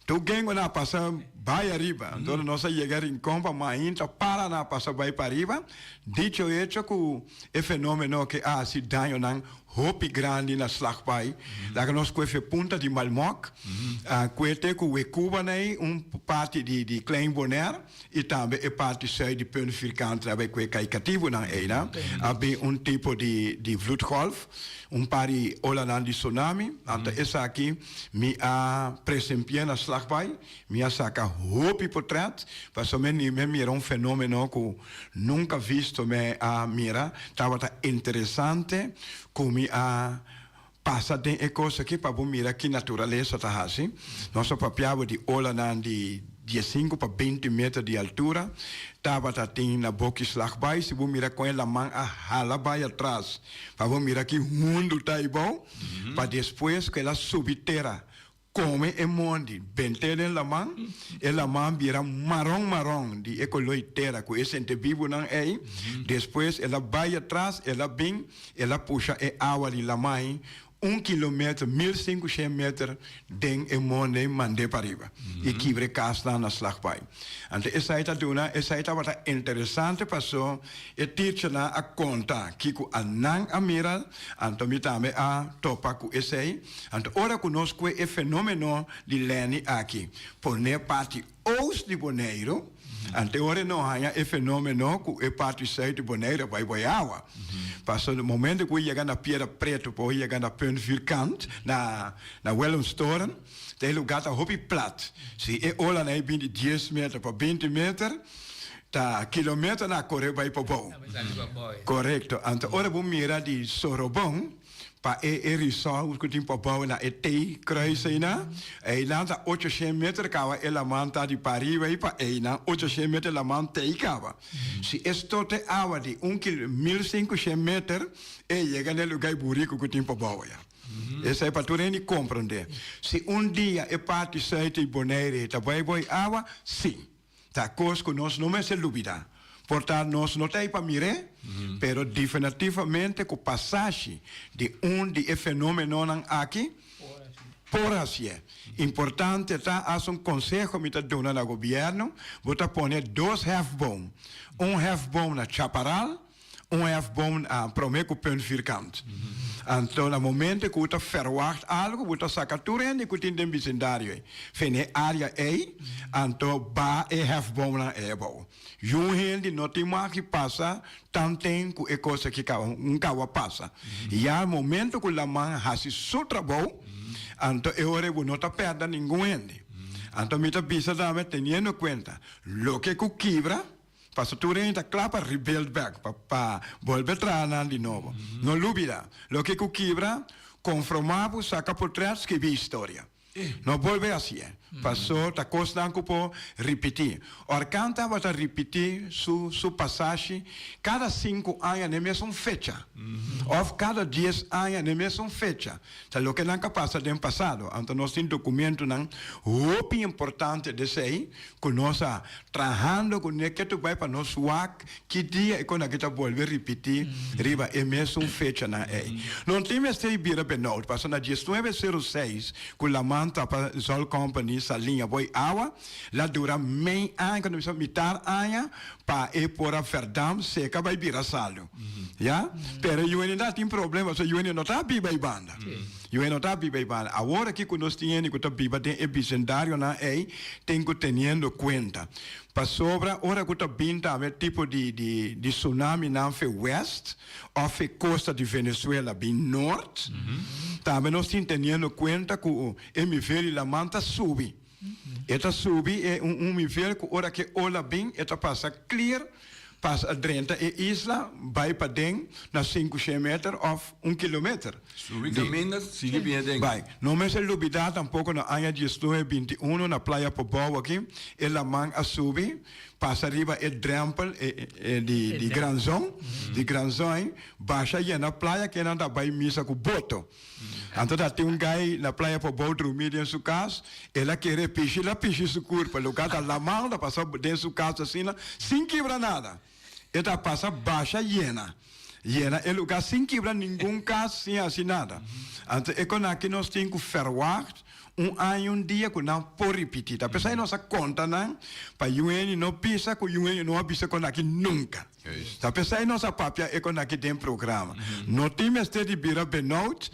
S4: tur gengonan a pasa bai ariba. Anto ora nos a yega Rincon pa mainta para nan a pasa bai pariba. Dicho hecho ku e fenomeno ke a hasi dañonan Hopi grandi na Slagbaai. Laga nos kue fe punta di Malmok, kue te ku Wekuba nei, un parti di di Klein Bonaire i tambe e parti sùit di Punt Vierkant ta bai kue kai katibunan einan. A bin un tipo di di vloedgolf, un par di olanan di tsunami. Anto esaki mi a presempié na Slagbaai. Mi a saka hopi potret pasobra mi mi a mira un fenomeno ku nunka visto mi a mira. Tabata interesante ku mi a pasa den e kos aki pa bo mira ki naturalesa ta hasi. Nos a papiaba di olanan di diesinku pa beinti meter di altura. Tabata tin na boki Slagbaai. Si bo mira kon e laman a hala bai atras pa bo mira ki hundu ta ei bou pa despues ku el a subi tera. kome e mondi bent'é den laman, e laman bira maron maron di e koloi tera ku e sente bibunan ei. Despues el a bai atras, el a bin, el a pusha e awa di laman ei un kilometer, 1500 meter, den e mondi mand'é pariba i kibra e kasnan na Slagbaai. Anto esei ta duna, esei tabata interesante paso e teachernan a konta kiko a nan a mira, anto mi tambe a topa ku esei. Anto ora ku nos kue e fenomeno di Lenny aki pone parti oost di Boneiru, anto e ora no haña e fenomeno ku e parti zuid di Boneiru a bai boi awa. Paso na momento ku yega na Piedra Pretu por yega na Punt Vierkant, na na Willemstoren, ta e lugar ta hopi plat. Si e olanan ei bin di dies meter pa binti meter, ta kilometernan a kore bai pabou. Korekto. Anto ora bo mira di Sorobon pa e e resort ku tin pabou na e T kruis einan, einan ta ochoshen meter kaba e laman ta di pariba ei pa einan, ochoshen meter laman t'ei kaba. Si e stort e awa di un kil 1500 meter, e yega na e lugar e buriku ku tin pabou aya. Esei pa tur hende komprondé. Si un dia e parti sùit di Bonaire ta bai boi awa, sí. Ta kos ku nos no mester lubidá. Por ta nos no ta ei pa mir'é, pero definitivamente ku pasashi di un di e fenómenonan aki por hasié. Importante ta, as un konseho mi ta duna na gobièrnu, bo ta pone dos hefboom. Un hefboom na Chaparal, Un hefboom a prome ku punt vierkant. Anto na momento ku bo ta verwacht algu, bo ta saka tur hende ku tin den bisindario ei fen e área ei, anto ba e hefboomnan ei abou. Yun hende no tin mag di pasa tanten ku e kos aki kaba, un kaba pasa. Ya momento ku laman hasi su trabou, anto e ora ei bo no ta pèrdè ningun hende. Anto mi ta bisa tambe teniendo kuenta loke ku kibra, Paso tur hende ta kla pa rebuild bek, pa pa bolbe traha nan di nobo. No lubida, loke ku kibra, konfromá bo, saka portret, skibi historia. No bolbe hasié, paso ta kosnan ku por ripití. Orkan tabata ripití su su pasashi kada sinku aña n'e mesun fecha, òf kada dies aña n'e mesun fecha. Ta loke nan ka pasa den pasado. Anto nos tin dokumentonan hopi importante d'esei ku nos a trahando ku ne ketu bai pa nos wak ki dia e kon aki ta bolbe ripití riba e mesun fechanan ei. No tin mester i bira benout pasobra na diesnuebe sero seis ku laman tapa Zol Company Saliña boi awa la dura mei aña ku no bisa mitar aña pa e por a verdam seka bai bira salu ya pero yuenida tin problema pasobra yueni no ta biba ei banda yueni no ta biba ei banda awor aki ku nos tin hende ku ta biba den e bisendarionan ei tin ku teniendo kuenta pasobra ora ku ta bin tambe tipo di di di tsunaminan fe west of fe kosta di Venezuela bin nort tambe nos tin teniendo kuenta ku e nivel di laman ta subi. E ta subi e un un nivel ku ora ku e ola bin e ta pasa clear, pasa drenta e isla bai paden na 500 meter òf un kilometer.
S2: Subi kaminda sigui bin aden.
S4: Bai. No mester lubidá tampoko na aña 1921 na Playa Pobou aki e laman a subi pasa riba e drèmpel di di Granzon, di Granzon basha yena playa kenan ta bai misa ku boto. Anto ta tin un guy na playa Pobou drumi den su cas, el a kere pishi, el a pishi su curpa, loke ta laman ta pasa den su cas asina sin kibra nada. E ta pasa basha yena, yena e lugar sin kibra ningun cas, sin haci nada. Anto e con aki nos tin cu verwacht un aña un dia cu nan por ripiti. Ta p'esai nos a conta nan pa yu hende no bisa cu yu hende no a bisa con aki nunca. Ta p'esei nos a papia e kon aki den programa. No tin mester di bira benout,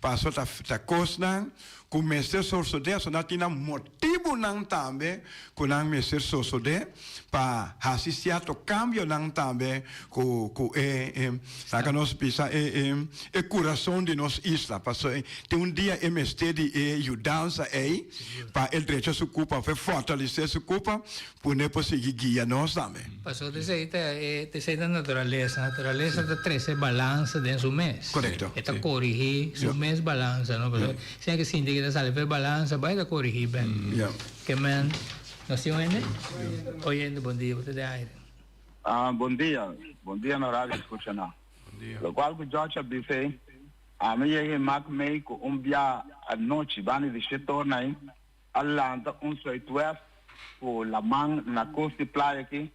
S4: paso ta ta kosnan ku mester sosodé, aso nan tin nan motibunan tambe ku nan mester sosodé pa hasi sierto kambionan tambe ku ku e e laga nos bisa e e e kurason di nos isla. Paso tin un dia e mester di e yudansa ei pa e drecha su kupa òf e fortalesé su kupa Pone por sigui guia nos tambe.
S3: Pasobra esei ta e esei ta naturalesa. Naturalesa ta trese balansa den su mes.
S4: Korekto.
S3: E ta korigí su mes balansa, no? Pasobra si nan ke sinti ke ta sali for e balansa, bai ta korigí bèk.
S4: Ya.
S3: Ke men, nos tin un hende? Oyente, bon dia, bo ta den aire.
S6: Ah, bon dia. Bon dia na radio escucha nan.
S2: Bon dia.
S6: Locual cu George a bisa ei. Ami yega mak mei ku un bia anochi banda di shetor nai a lanta un zuidwest ku laman na kost di playa aki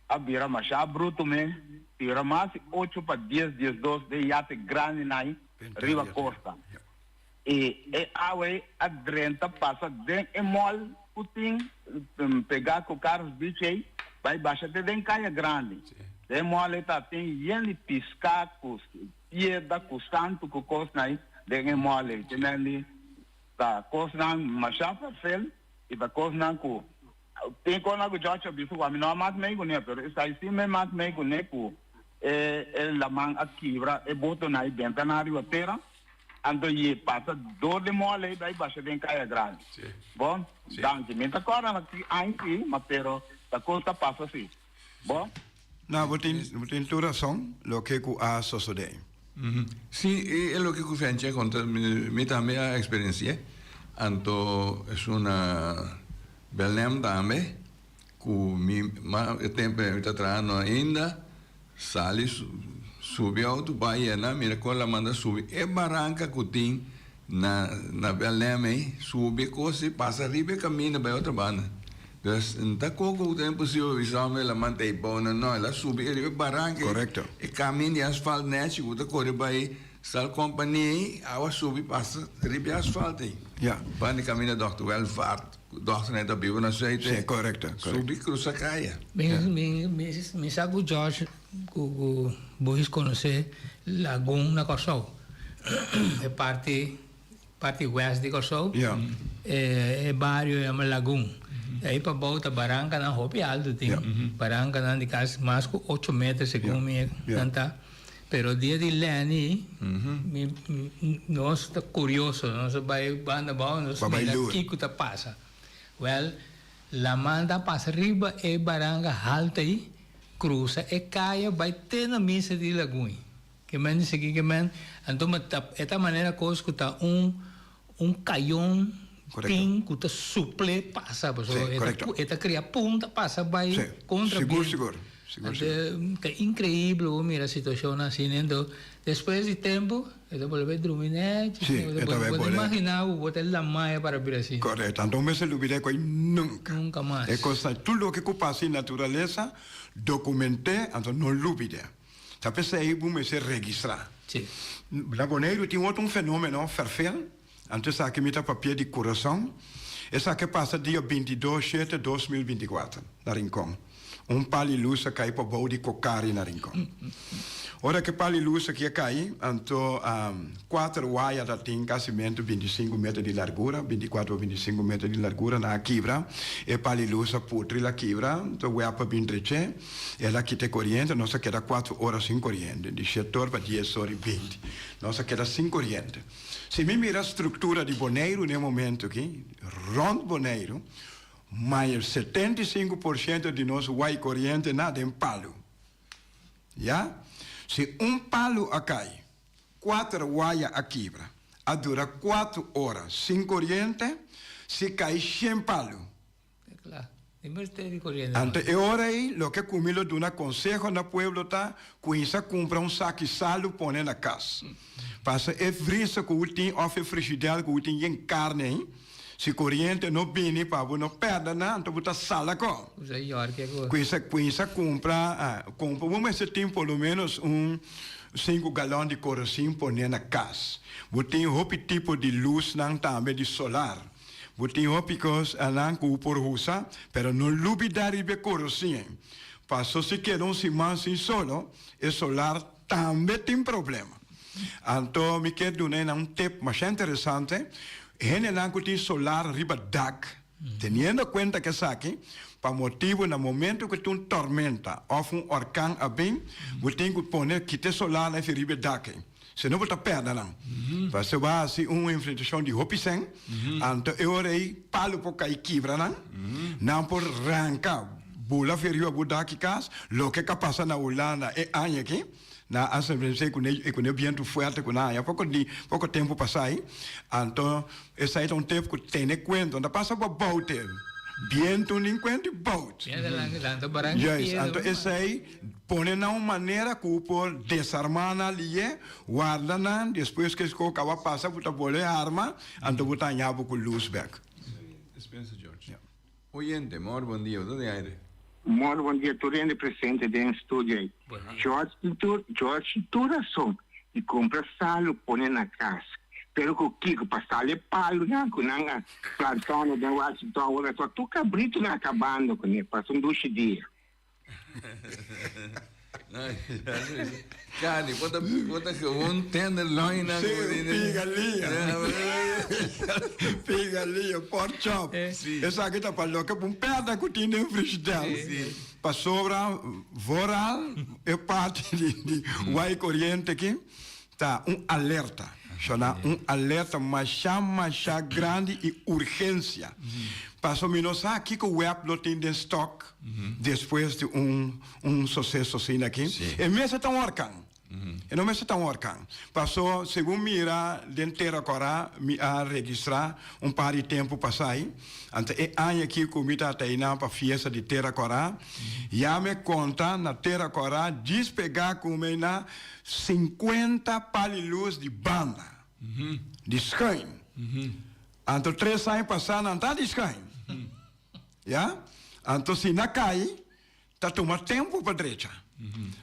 S6: a bira masha bruto me tira mas di ocho pa dies 12 den yate grandi nai riba kosta. I e awa ei a drenta pasa den e mall ku tin pegá ku Carlos Beach ei bai basha te den Kaya Grandi. Den e mall ei ta tin yen di piská ku piedra ku santu ku kosnan ei den e mall ei. Te men di ta kosnan masha ferfel i ta kosnan ku tin kosnan ku George a bisa ku ami no a mak mei kuné pero esei si mi mak mei kuné ku e laman a kibra e botonan ei benta nan riba tera. Anto ye pasa door den mall ey bay basha den Kaya Grandi. Bon, danki. Mi ta corda na ki aña si, ma pero ta cos ta pasa si. Bon.
S4: No, bo tin, bo tin tur rason loke cu a sosode.
S2: Si, e loke cu Fenchi a conta, mi tambe a experienci'e. Anto esun na Belnem tambe, cu mi, ma e tempo mi ta trahando ainda. Sali subi auto bai yena mira kon la manda subi e baranka ku tin na na Belém ei subi e kos ei pasa riba e kaminda bai otro banda dus n ta koko ku ta imposibel bisa homber la manda ei bou no no el a subi riba e baranka ei
S4: Korekto.
S2: e kamin di asfalt nechi ku ta kore bai Sal Company ei awa subi pasa riba e asfalt ei
S4: Ya.
S2: banda di kaminda Dòkter Welvaart. Dòkter nan ta biba na Zuid
S4: Sí, korekto, korekto.
S2: Subi krusa kaya.
S3: Mi mi mi mi sa ku George ku ku Bois konosé Lagun na Kòrsou. E parti parti west di Kòrsou.
S4: Ja.
S3: E e bario yama Lagun. Ei pabou ta barankanan hopi altu tin.
S4: Ja.
S3: Barankanan di kasi mas ku ocho meter segun mi
S4: Ja.
S3: nan ta. Pero dia di Lenny mi nos ta curioso, nos a bay banda abao, nos mira kico ta pasa. Well, laman ta pasa riba e baranga halta ey, crusa e caya bay te na misa di Lagoen. Ke men di sigui ke men, anto ma ta e ta manera cos cu ta un un cayon tin cu ta suple pasa, pasobra e ta cria punta pasa bay contra biento.
S4: Sigur, sigur.
S3: Ta increíble bo mira situacionnan asina. Ento despues di tempo e ta bolbe drumi nechi.
S4: Sí, e ta
S3: bolbe. Bo ta imagina bo bo ta lamaya para bira asina.
S4: Correcto. Anto un mester lubida cu ei nunca.
S3: Nunca mas.
S4: E cosnan, tur loke cu pasa den naturalesa, document'é, anto no lubid'é. Ta p'esei bo mester registra.
S3: Sí.
S4: Na Boneiru tin otro un fenomeno ferfel. Anto esaki mi ta papia di kurason. Esaki a pasa dia 22 shete 2024 na Rincon. Un pal i lus a kai pa bou di Kokari na Rincon. Ora ku e pal i lus aki a kai, anto kuater waya ta tin kasimentu 25 meter di largura, 24 pa 25 meter di largura, nan a kibra. E pal i lus a putri, el a kibra, anto web a bin dreche, el a kita e koriente, nos a keda kuater ora sin koriente, di shete or pa dies or i binti. Nos a keda sin koriente. Si mi mira struktura di Boneiru n'e momentu aki, rònt Boneiru, mayor 75% di nos wai koriente na den palu. Ya? Si un palu a kai, kuater waya a kibra, a dura kuatu ora sin koriente, si kai shen palu. Anto e ora ei loke ku mi lo duna konseho na pueblo ta, kuinsa kumpra un saki salu pone na kas. Pasa e vrisa ku bo tin òf e frishidèr ku bo tin yen karni ei, si koriente no bini pa bo no pèrdè nan, anto bo ta sala kò. Kuinsa kuinsa kumpra kumpra bo mester tin por lo ménos un sinku galòn di korosin pone na kas. Bo tin hopi tipo di lusnan tambe di solar. Bo tin hopi kos anan ku bo por usa, pero no lubidá riba e korosien. Paso si keda un siman sin solo, e solar tambe tin problema. Anto mi kier duna enan un tip masha interesante, hendenan ku tin solar riba dak, teniendo kuenta ku esaki, pa motibu na momento ku tin un tormenta òf un orkan a bin, bo tin ku pone kita e solarnan efi riba e dak ei. Si no bo ta pèrdè nan. Pasobra bo a hasi un enfrentashon di hopi sèn, anto e ora ei palu por kai kibra nan, nan por ranka bula for riba bo dak di kas, loke ka pasa na Hulanda e aña aki, nan a sobreviví ku e bientu fuerte ku nan haña poko di poko tempu pasá ei, anto esei ta un tep ku tene kuenta, no ta pasa bo bou te. Bientu nin kuenta i bout. Juist, anto esei pone nan un manera ku por desarmá nan lié, warda nan, despues ku e kaba pasa bo ta bolbe arma, anto bo ta haña bo ku lus bèk.
S2: Spencer George. Oyente, mor bon dia, bo ta den aire.
S7: Mor bon dia tur hende presente den studio ei. George tin tur George tin tur rason di kumpra salu pone na kas. Pero ku kiko pa sali e palunan ku nan a plantando den Washington awor a tur kabritunan a kabando kuné pasa un dushi dia.
S2: Cani, bo ta bo ta gewoon tenderloin nan
S4: Sí, pigalia. Pigalia, pork chop.
S2: Sí.
S4: Esaki ta pa loke bo perde ku tin den frisdel.
S2: Sí.
S4: Pasobra vooral e parti di di wai koriente aki ta un alerta. Shona un alerta masha masha grandi i urgensia. Pasobra mi no sa kiko web lo tin den stock despues di un un suceso asina aki. E mester ta un orkan. E no mester ta un orkan. Paso segun mira den Tera Kora mi a registra un par di tempu pasai. Anto e aña aki ku mi ta tainan pa fiesta di Tera Kora, ya mi konta na Tera Kora djis pega ku mi na 50 pali lus di banda, di schuin. Anto tres aña pasá nan ta di schuin. Ya? Anto si na kai, ta tuma tempu pa drecha.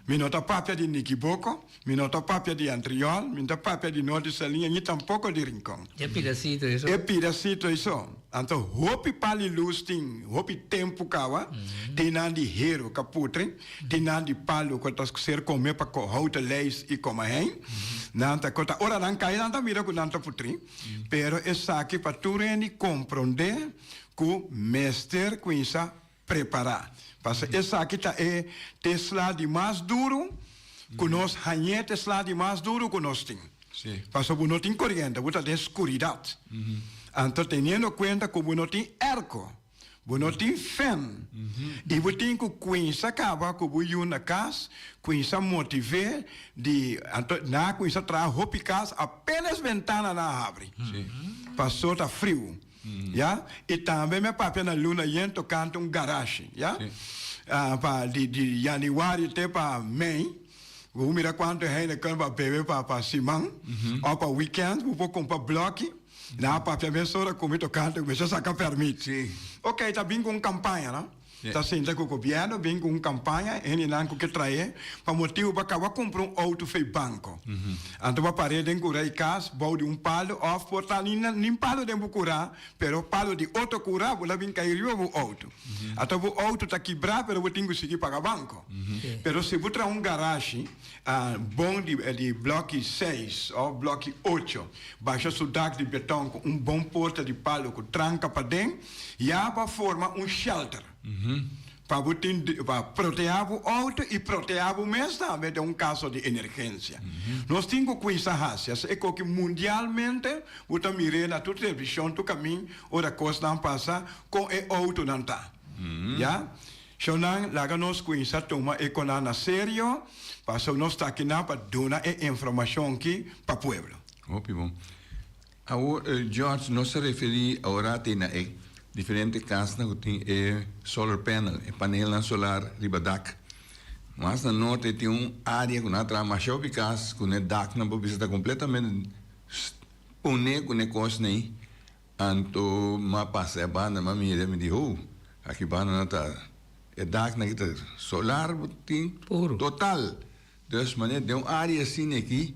S4: Mi no ta papia di Nikiboko, mi no ta papia di Antriol, mi no ta papia di Norte Saliña ni tampoko di Rincon.
S3: E pidasito eso.
S4: E pidasito eso. Anto hopi pali lus tin hopi tempu kawa, tin nan di heru ka putri, tin nan di palu ku ta ser kome pa houten lijst i koma hein. Nan ta kota ora nan kai nan ta mira ku nan ta putri, pero esaki pa tur hende kompronde ku mester kuinsa prepará. Pasobra esaki ta e Tesla di mas duru ku nos hañ'é Tesla di mas duru ku nos tin. Pasobra bo no tin koriente, bo ta den skuridat. Anto teniendo kuenta ku bo no tin airco, bo no tin fen, i bo tin ku kuinsa kaba ku bo yu na kas, kuinsa motiv'é di, anto nan a kuinsa traha hopi kas apenas bentananan a habri, pasobra ta friu. Ya, i tambe mi a papia na luna yen tokante un garashi, ya. Pa di di yanüari te pa mei, bo mira kuantu Heineken bo a bebe pa pa siman òf pa wikènt, bo por kumpra blòki. Nan a papia mesora ku mi tokante ku mi sa saka pèrmit. Oké, ta bin ku un kampaña, no? Ta sinta ku gobièrnu bin ku un kampaña, hendenan ku ke trae pa motibu pa kaba kumpra un outo fei banko. Anto bo par'é den kura i kas bou di un palu òf por ta nin palu den bo kura, pero palu di otro kura bo la bin kai riba bo outo. Anto bo outo ta kibrá pero bo tin ku sigui paga banko. Pero si bo traha un garashi bon di di blòki seis òf blòki ocho, basha su dak di beton ku un bon porta di palu ku tranka paden, Ya bo a forma un shelter pa bo tin pa proteha bo auto y proteha bo mes tambe den un caso di energencia. Nos tin cu cuinsa haci asina e koki mundialmente bo ta mir'é na tur television tur camin ora cosnan pasa con e autonan ta. Ya. Shownan laga nos cuinsa tuma e conan na serio pasobra nos ta akinan pa duna e informacion ki pa pueblo.
S2: Hopi bon. Awor, George, nos ta referí awor te na e diferente kasnan ku tin e solar panel, e panelnan solar riba dak. Mas na norte tin un área ku nan a traha masha hopi kas ku ne daknan por bisa ta kompletamente pone ku ne kosnan ei. Anto m'a pasa e banda, m'a mira, mi di, ho, aki banda nan ta e daknan aki ta solar bo tin total. Dus manera den un área asina aki.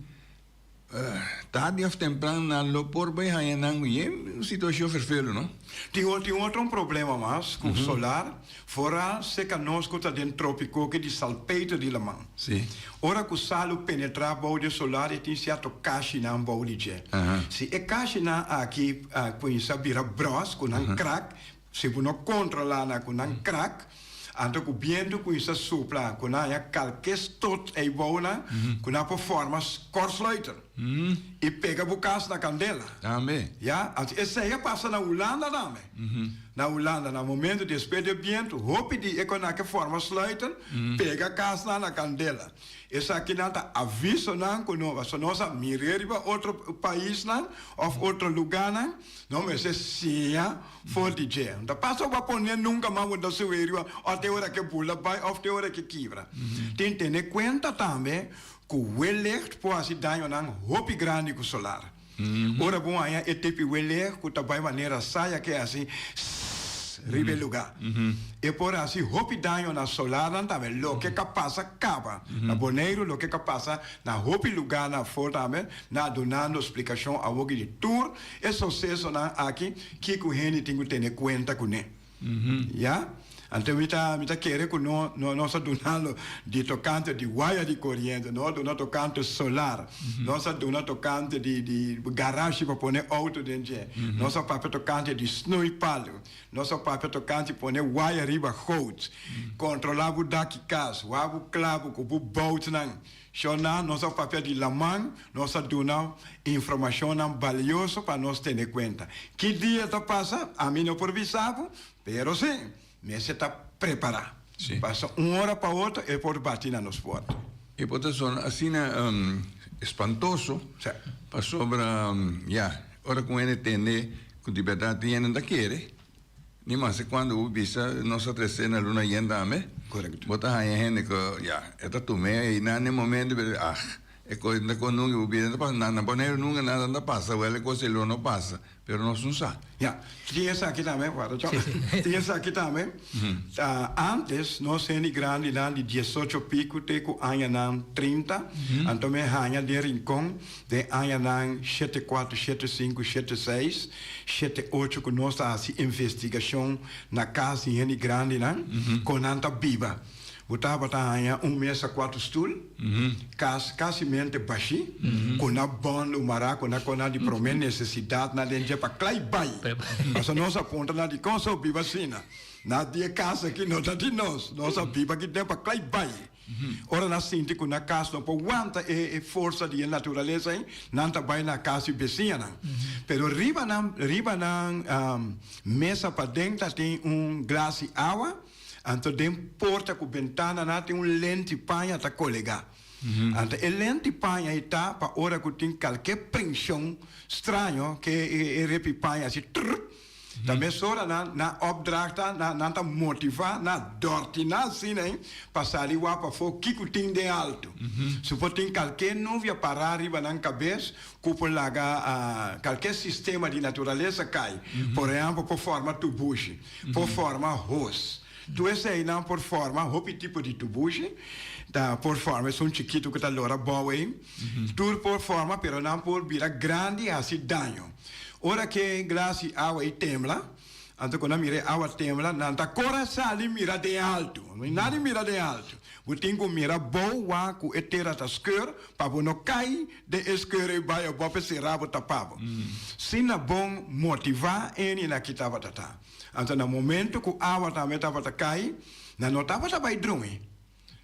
S2: Tardi of tempran nan lo por bai haña nan ku yen un situashon ferfelu, no?
S4: Tin tin otro un problema mas ku solar, foral seka nos ku ta den tropiko ke di salpeter di laman.
S2: Si.
S4: Ora ku salu penetra bou di e solar e tin sierto kashinan bou di dje. Si e kashinan aki kuminsá bira bros ku nan krak, si bo no kontrolá nan ku nan krak, anto ku bientu kuminsá supla ku nan haña kalke stot ei bou nan ku nan por forma kortsluiter. I pega bo kas na kandela.
S2: Tambe.
S4: Ya, anto esei a pasa na Hulanda tambe. Na Hulanda, na momento despues di e bientu, hopi di e kon aki forma sluiten, pega kasnan na kandela. Esakinan ta avisonan ku no, pasobra nos a mir'é riba otro paisnan òf otro lugánan, nos mester siña for di dje. No ta pasa bo a pone nunka mas bo no ta subi riba òf te ora ke bula bai òf te ora ke kibra. Tin tene kuenta tambe ku wellicht por hasi dañonan hopi grandi ku solar. Ora bo haña e tipi wellicht ku ta bai manera saya ke hasi sss riba e lugá. E por hasi hopi daño na solarnan tambe, loke ka pasa kaba na Boneiru, loke ka pasa na hopi lugánan afó tambe, na dunando splikashon awoki di tur e sosesonan aki kiko hende tin ku tene kuenta kuné. Ya? Anto mi ta mi ta kere ku no no nos a duna lo di tokante di waya di koriente, no a duna tokante solar, nos a duna tokante di di garashi pa pone outo den dje, nos a papia tokante di snui palu, nos a papia tokante pone waya riba goot, kontrolá bo dak di kas, wak bo klabu ku bo boutnan. Shona, nos a papia di laman, nos a duna informashonnan balioso pa nos tene kuenta. Ki dia ta pasa, ami no por bisa bo, pero si, mester ta prepará. Pasa un ora pa otro e por bati na nos porta.
S2: E por ta sona asina espantoso, pasobra, ya, ora ku hende tende ku di bèrdat tin hende ta kere. Ni mas cuando bo bisa nos a trece na luna yen tambe.
S4: Correcto.
S2: Bo ta haña hende cu ya e ta tum'e ey na ne momento pero ah e cos ta con nunca bo bida no ta pasa nada. Na Boneiru nunca nada no ta pasa wel e cos ey lo no pasa pero nos no sa.
S4: Ya, tin esaki tambe, guarda chon. Tin esaki tambe. Antes nos hende grandinan di diesocho pico te cu añanan 30, anto mi haña den Rincon Den añanan 74, 75, 76, 78 ku nos ta hasi investigashon na kas di hende grandinan kon nan ta biba. Bo tabata haña un mesa kuater stul, kas kasimente bashí, ku nan bòndu mará ku nan konan di promé nesesidatnan den dje pa klai bai. Pasobra nos a puntra nan dikon so biba asina. Nan di e kas aki no ta di nos, nos a biba aki den pa klai bai. Ora nan sinti ku nan kas no por wanta e forsa di e naturalesa ei, nan ta bai na kas di besiñanan. Pero riba nan riba nan mesa paden ta tin un glas di awa, anto den porta ku bentana nan tin un lenti paña ta kolegá. Anto e lenti paña ei ta pa ora ku tin kalke prenshon straño ke e repi paña hasi trrr. Ta mesora nan nan opdracht ta, nan nan ta motivá, nan dòrtiná asina ei pa sali wak pafó kiko tin den altu. Su por tin kalke nubia pará riba nan kabes ku por laga kalke sistema di naturalesa kai. Por ehèmpel por forma tubushi, por forma hos. Tur eseinan por forma hopi tipo di tubushi, ta por forma esun chikitu ku ta lora bou ei. Tur por forma pero nan por bira grandi i hasi daño. Ora ke glas di awa ei tembla, anto ku nan mira e awa tembla, nan ta kore sali mira den altu. No nada di mira den altu. Bo tin ku mira bou wak ku e tera ta skeur pa bo no kai den e skeur ei bai abou pa e sera bo tapa bo. Sina bon motivá eni na ki tabata ta. Anto na momento ku awa tambe tabata kai, nan no tabata bai drumi.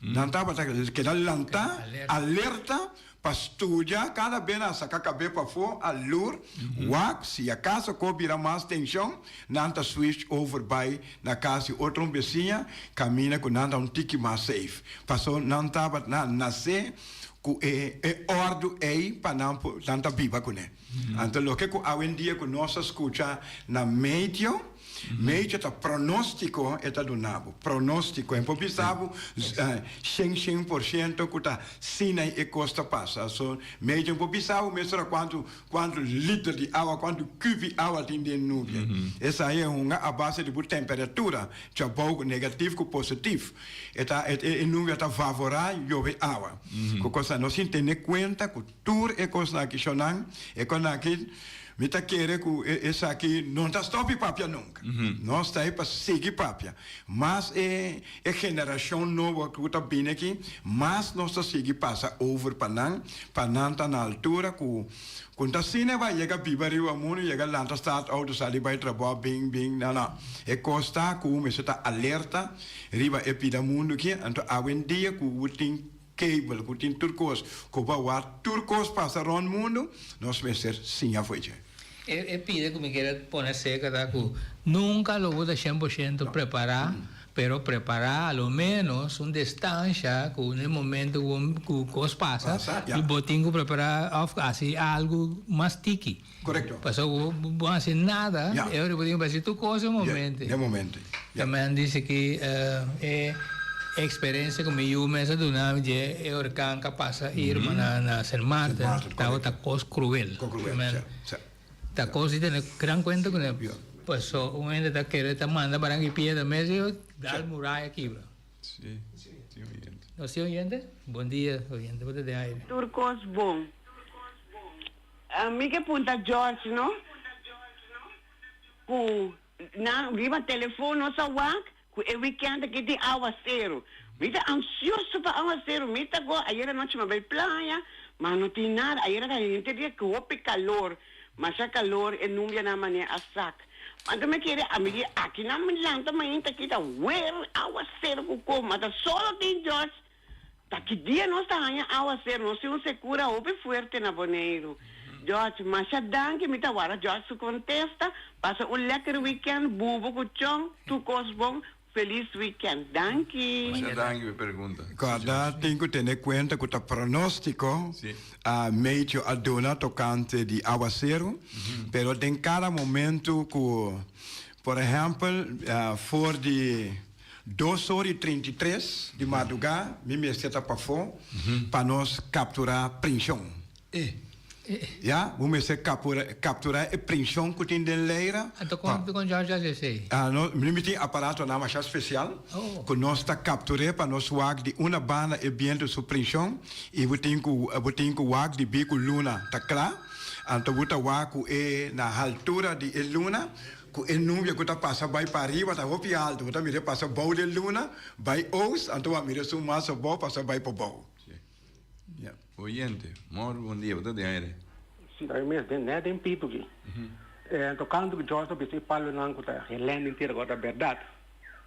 S4: Nan tabata keda lantá, alerta, pa studia kada be nan saka kabe pafó, a lur, wak, si akaso ko bira mas tenshon, nan ta switch over bai na kas di otro un besiña, kaminda ku nan ta un tiki mas safe. Paso nan tabata nan nase ku e e òrdu ei pa nan por nan ta biba kuné. Anto loke ku awendia ku nos a skucha na medio, Medio ta pronóstiko e ta duna bo, pronóstiko. E por bisa bo shen shen por shento ku ta asina e kos ta pasa. So medio por bisa bo mesora kuantu kuantu liter di awa, kuantu kubi awa tin den nubia. Esei e hunga a base di bo temperatura, djabou ku negatif ku positif. E ta e nubia ta vavorá yobe awa. Ku kosa nos tin tene kuenta ku tur e kosnan aki shonnan, e kosnan aki. Mi ta kere ku esaki no ta stòp di papia nunka. Nos ta ei pa sigui papia. Mas e e generashon nobo ku ta bini aki, mas nos ta sigui pasa over pa nan, pa nan ta na altura ku ku ta asina bai yega biba riba mundu, yega lanta start outo sali bai trabou bin bin no no. E kos ta ku mester ta alerta riba e pida mundu aki, anto awendia ku bo tin. cable, ku tin tur kos, ku bo a wak tur kos pasa rònt mundu, nos mester siña for dje.
S3: E pide ku mi kier pone serka ta ku nunka lo bo ta shen por shento prepará, pero prepará a lo ménos un destansha ku na e momento ku kos pasa bo tin ku prepará òf hasi algu mas tiki.
S4: Korekto.
S3: Pasobra bo bo hasi nada e ora bo tin ku hasi tur kos e momento.
S4: E momento.
S3: Tambe dice ki e experiencia ku mi yu mes a duna mi dje e orkan ku a pasa Irma na Sint Maarten tabata kos kruel. Ta kos di tene gran kuenta kuné. Paso un hende ta kere ta manda baranka i piedra mes i dal muraya kibra. Nos tin oyente? Bon dia oyente, bo ta den aire.
S8: Tur kos bon. Mi ke punta George no ku Nan riba telefon nos a wak ku e weekend aki tin awaseru. Mi ta ansioso pa awaseru. Mi ta go ayer anochi mi a bai playa, ma no tin nada. Ayer a kai henter dia ku hopi kalor, masha kalor e numbianan manera a sak. Anto mi kere a mi di aki nan mi lanta mainta aki ta wer awaseru ku kom. Ma ta solo tin George Ta ki dia nos ta haña awaseru? Nos tin un sekura hopi fuerte na Boneiru. George, masha danki, mi ta warda George su kontesta. Pasa un lekker weekend, bubo ku chon, tur kos bon. Felis weekend. Danki.
S2: Masha danki pa e pregunta.
S4: Kòrda tin ku tene kuenta ku ta pronóstiko a meteo a duna tokante di awaseru, pero den kada momentu ku, por ehèmpel, for di Dos or i 33 di mardugá mi mester ta pafó pa nos kapturá prinshon. Ya, bo mester kapturá e prinshon ku tin den Leira.
S3: Anto kon kon George hasi esei?
S4: No, mi tin aparatonan masha spesial ku nos ta kaptur'é pa nos wak di una banda e bientu su prinshon i bo tin ku bo tin ku wak di bi ku luna ta kla. Anto bo ta wak ku e na haltura di e luna Ku e nubia ku ta pasa bai pariba ta hopi altu, bo ta mira e pasa bou den luna, bai oost, anto bo a mira esun mas abou pasa bai pa bou.
S2: Sí. Oyente, mor bon dia, bo ta den aire.
S5: Sí, ta mes den net den pito aki. Tocando ku George ta bisa e palonan ku ta helende entero ku ta berdad.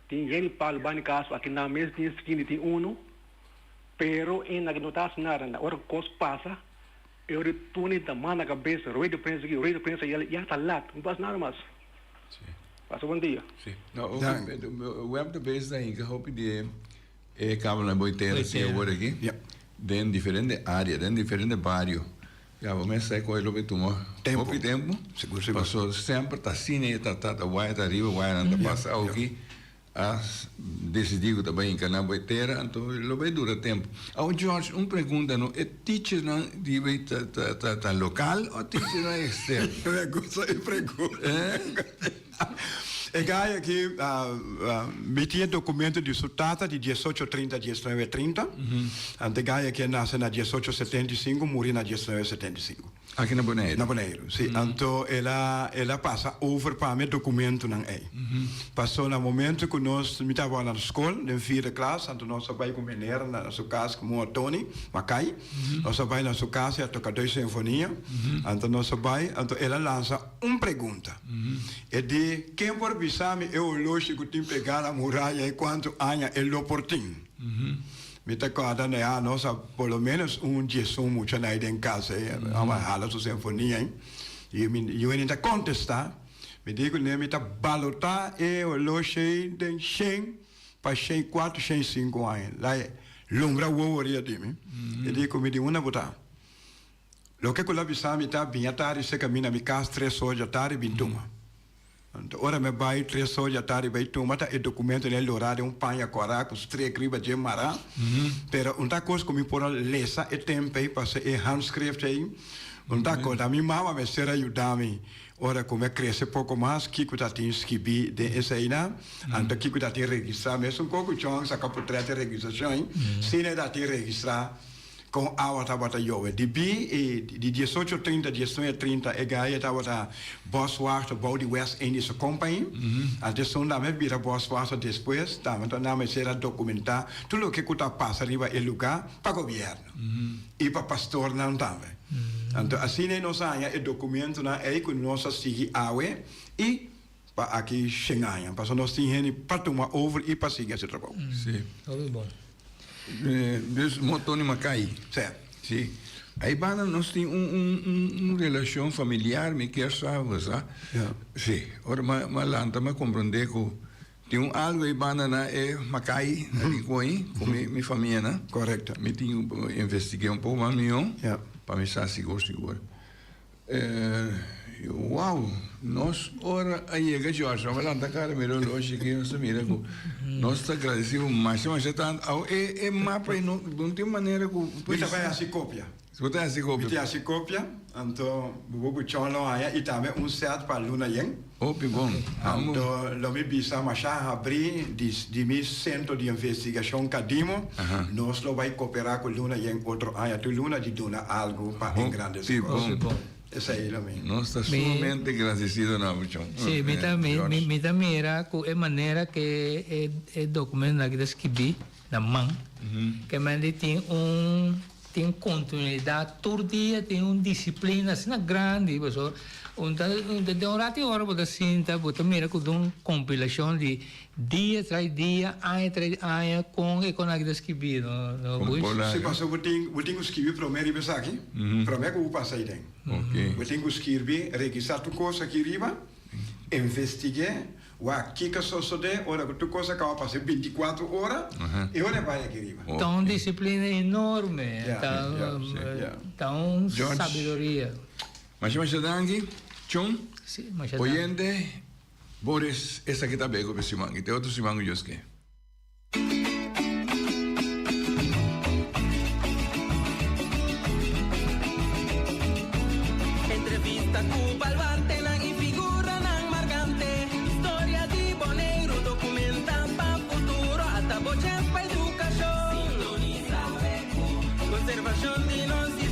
S5: Tin yen di palo banda di cas aki nan mes tin esquina tin uno, pero e no ta haci nada. Ora ku cos pasa E ora Tony ta manda cabeza, rueda de prensa aki, rueda de prensa ayá, ya ta lat, no pasa nada mas.
S2: Sí.
S5: Pasa bon dia.
S2: Sí. No, web ta bezig ta hinka hopi di e kabelnan boy tera si awor aki.
S4: Ja.
S2: Den diferente area, den diferente bario. Ya, bo mes sa koe loke tuma hopi tempo.
S4: Sigur, sigur.
S2: Paso semper ta asina e ta ta waya ta ariba, wayanan ta pasa awoki. A decidí cu ta bay encarná bo e tera, anto lo bay dura tempo. Awor George, un pregunta no, e teachernan di bay ta ta ta ta local o teachernan externo?
S4: Me gusta e pregunta. E guy aki mi tin e documento di su tata di diesocho trinta diesnuebe trinta, anto e guy aki a nace na diesocho setenta i sinku muri na diesnuebe setenta i sinku.
S2: Aki na Boneiru?
S4: Na Boneiru, si. Anto el a, el a pasa over pa mi e dokumentonan ei. Paso na momento ku nos, mi tabata na skol, den vierde klas, anto nos a bai ku meneer na su kas, ku Tony Makai. Nos a bai na su kas, e a toka dos sinfonia. Anto nos a bai, anto el a lansa un pregunta. E di, Ken por bisa mi e oloshi ku tin pegá na muraya ei kuantu aña e lo por tin? Mi ta kòrda na ya nos a por lo ménos un diesun mucha na ei den kas ei, a hala su sinfonia ei. I mi yunan ta kontestá, mi di ku nan mi ta balotá e oloshi ei den shen pa shen kuater, shen sinku aña. La e lumbra wowo riba di mi. E di ku mi di unda bo ta? Loke ku lo a bisa mi ta biña tardi serka mi na mi kas tres or djatardi bin tuma. Anto ora mi a bai tres or djatardi bai tuma ta e documento n'e lorá den un paña kòrá ku strek riba dje mará. Pero un ta kos ku mi por a lesa e tempu ei pasobra e handschrift ei un ta kos. Mi mama mester a yuda mi ora ku mi a krese poko mas kiko ta tin skibí den eseinan. Anto kiko ta tin registrá. Mesun kos ku Chong saka potrèt e registrashon ei, si n'e ta tin registrá. Kon awa tabata yobe. Di bi e di diesocho trinta, diesnuebe trinta e gaya tabata boswachter bou di West Indische Company. Anto esun tambe bira boswachter despues. Tambe ta nan mester a documentá tur loke ku ta pasa riba e lugá pa gobierno i pa pastornan tambe. Anto asina nos a haña e documentonan ei ku nos a sigui awe i pa aki shen aña. Pasobra nos tin hende pa tuma over i pa sigui hasi trabou.
S2: Sí.
S3: Hopi bon.
S2: Dus Motoni Makai.
S4: Sí.
S2: Sí. Ahí banda nos tin un, un, un, un relacion familiar, mi kier sa, sa.
S4: Ja.
S2: Sí. Ora ma, ma lanta ma comprende ku tin un algo ahí banda na e Makai, na Rincon, ku mi, mi famia na.
S4: Correcto.
S2: Mi tin ku investigué un poko mas mihó.
S4: Ja.
S2: Pa mi sa sigur sigur. Wow, nos ora a yega George, nos a lanta kara mira oloshi aki, nos ta mira ku nos ta agradesido masha masha tantu. Awo e e mapa ei no no tin manera ku
S4: Mi ta bai hasi kopia.
S2: Bo ta hasi kopia?
S4: Mi ta hasi kopia, anto bo por ku Chon lo haña i tambe un sèt pa luna yen.
S2: Hopi bon.
S4: Anto lo mi bisa masha habrí di di mi sentro di investigashon Kadimo, nos lo bai koperá ku luna yen otro aña tur luna di duna algu pa engrandesé
S2: Hopi
S4: kos.
S2: bon.
S4: Esei lo mi.
S2: Nos ta sumamente gradesido na bo Chon.
S3: Sí, mi ta mi mi ta mira ku e manera ke e e dokumentonan aki ta skibí na man, ke men di tin un tin kontinuidat tur dia tin un disiplina asina grandi pasobra un ta den un rati ora bo ta sinta bo ta mira ku ta un kompilashon di dia tras dia aña tras aña kon e kon aki ta skibí no no
S4: Si pasobra bo tin bo tin ku skibi promé riba esaki promé ku bo pasa aiden bo tin ku skirbi registra tur kos aki riba investig'é Wak, kiko sosodé ora ku tur kos a kaba pasa e bintikuatro ora i ora e bai aki riba?
S3: Ta un disiplina enorme, ta un sabiduria.
S2: Masha masha danki, Chon. Oyente, Boris, esaki ta beko pa e siman i te otro siman ku Dios ke.
S1: Entrevista ku baluartenan i figuranan markante. Historia di Boneiru dokumentá pa futuro. Ata bo chèns pa edukashon. Sintonisa BQ. Konservashon di nos.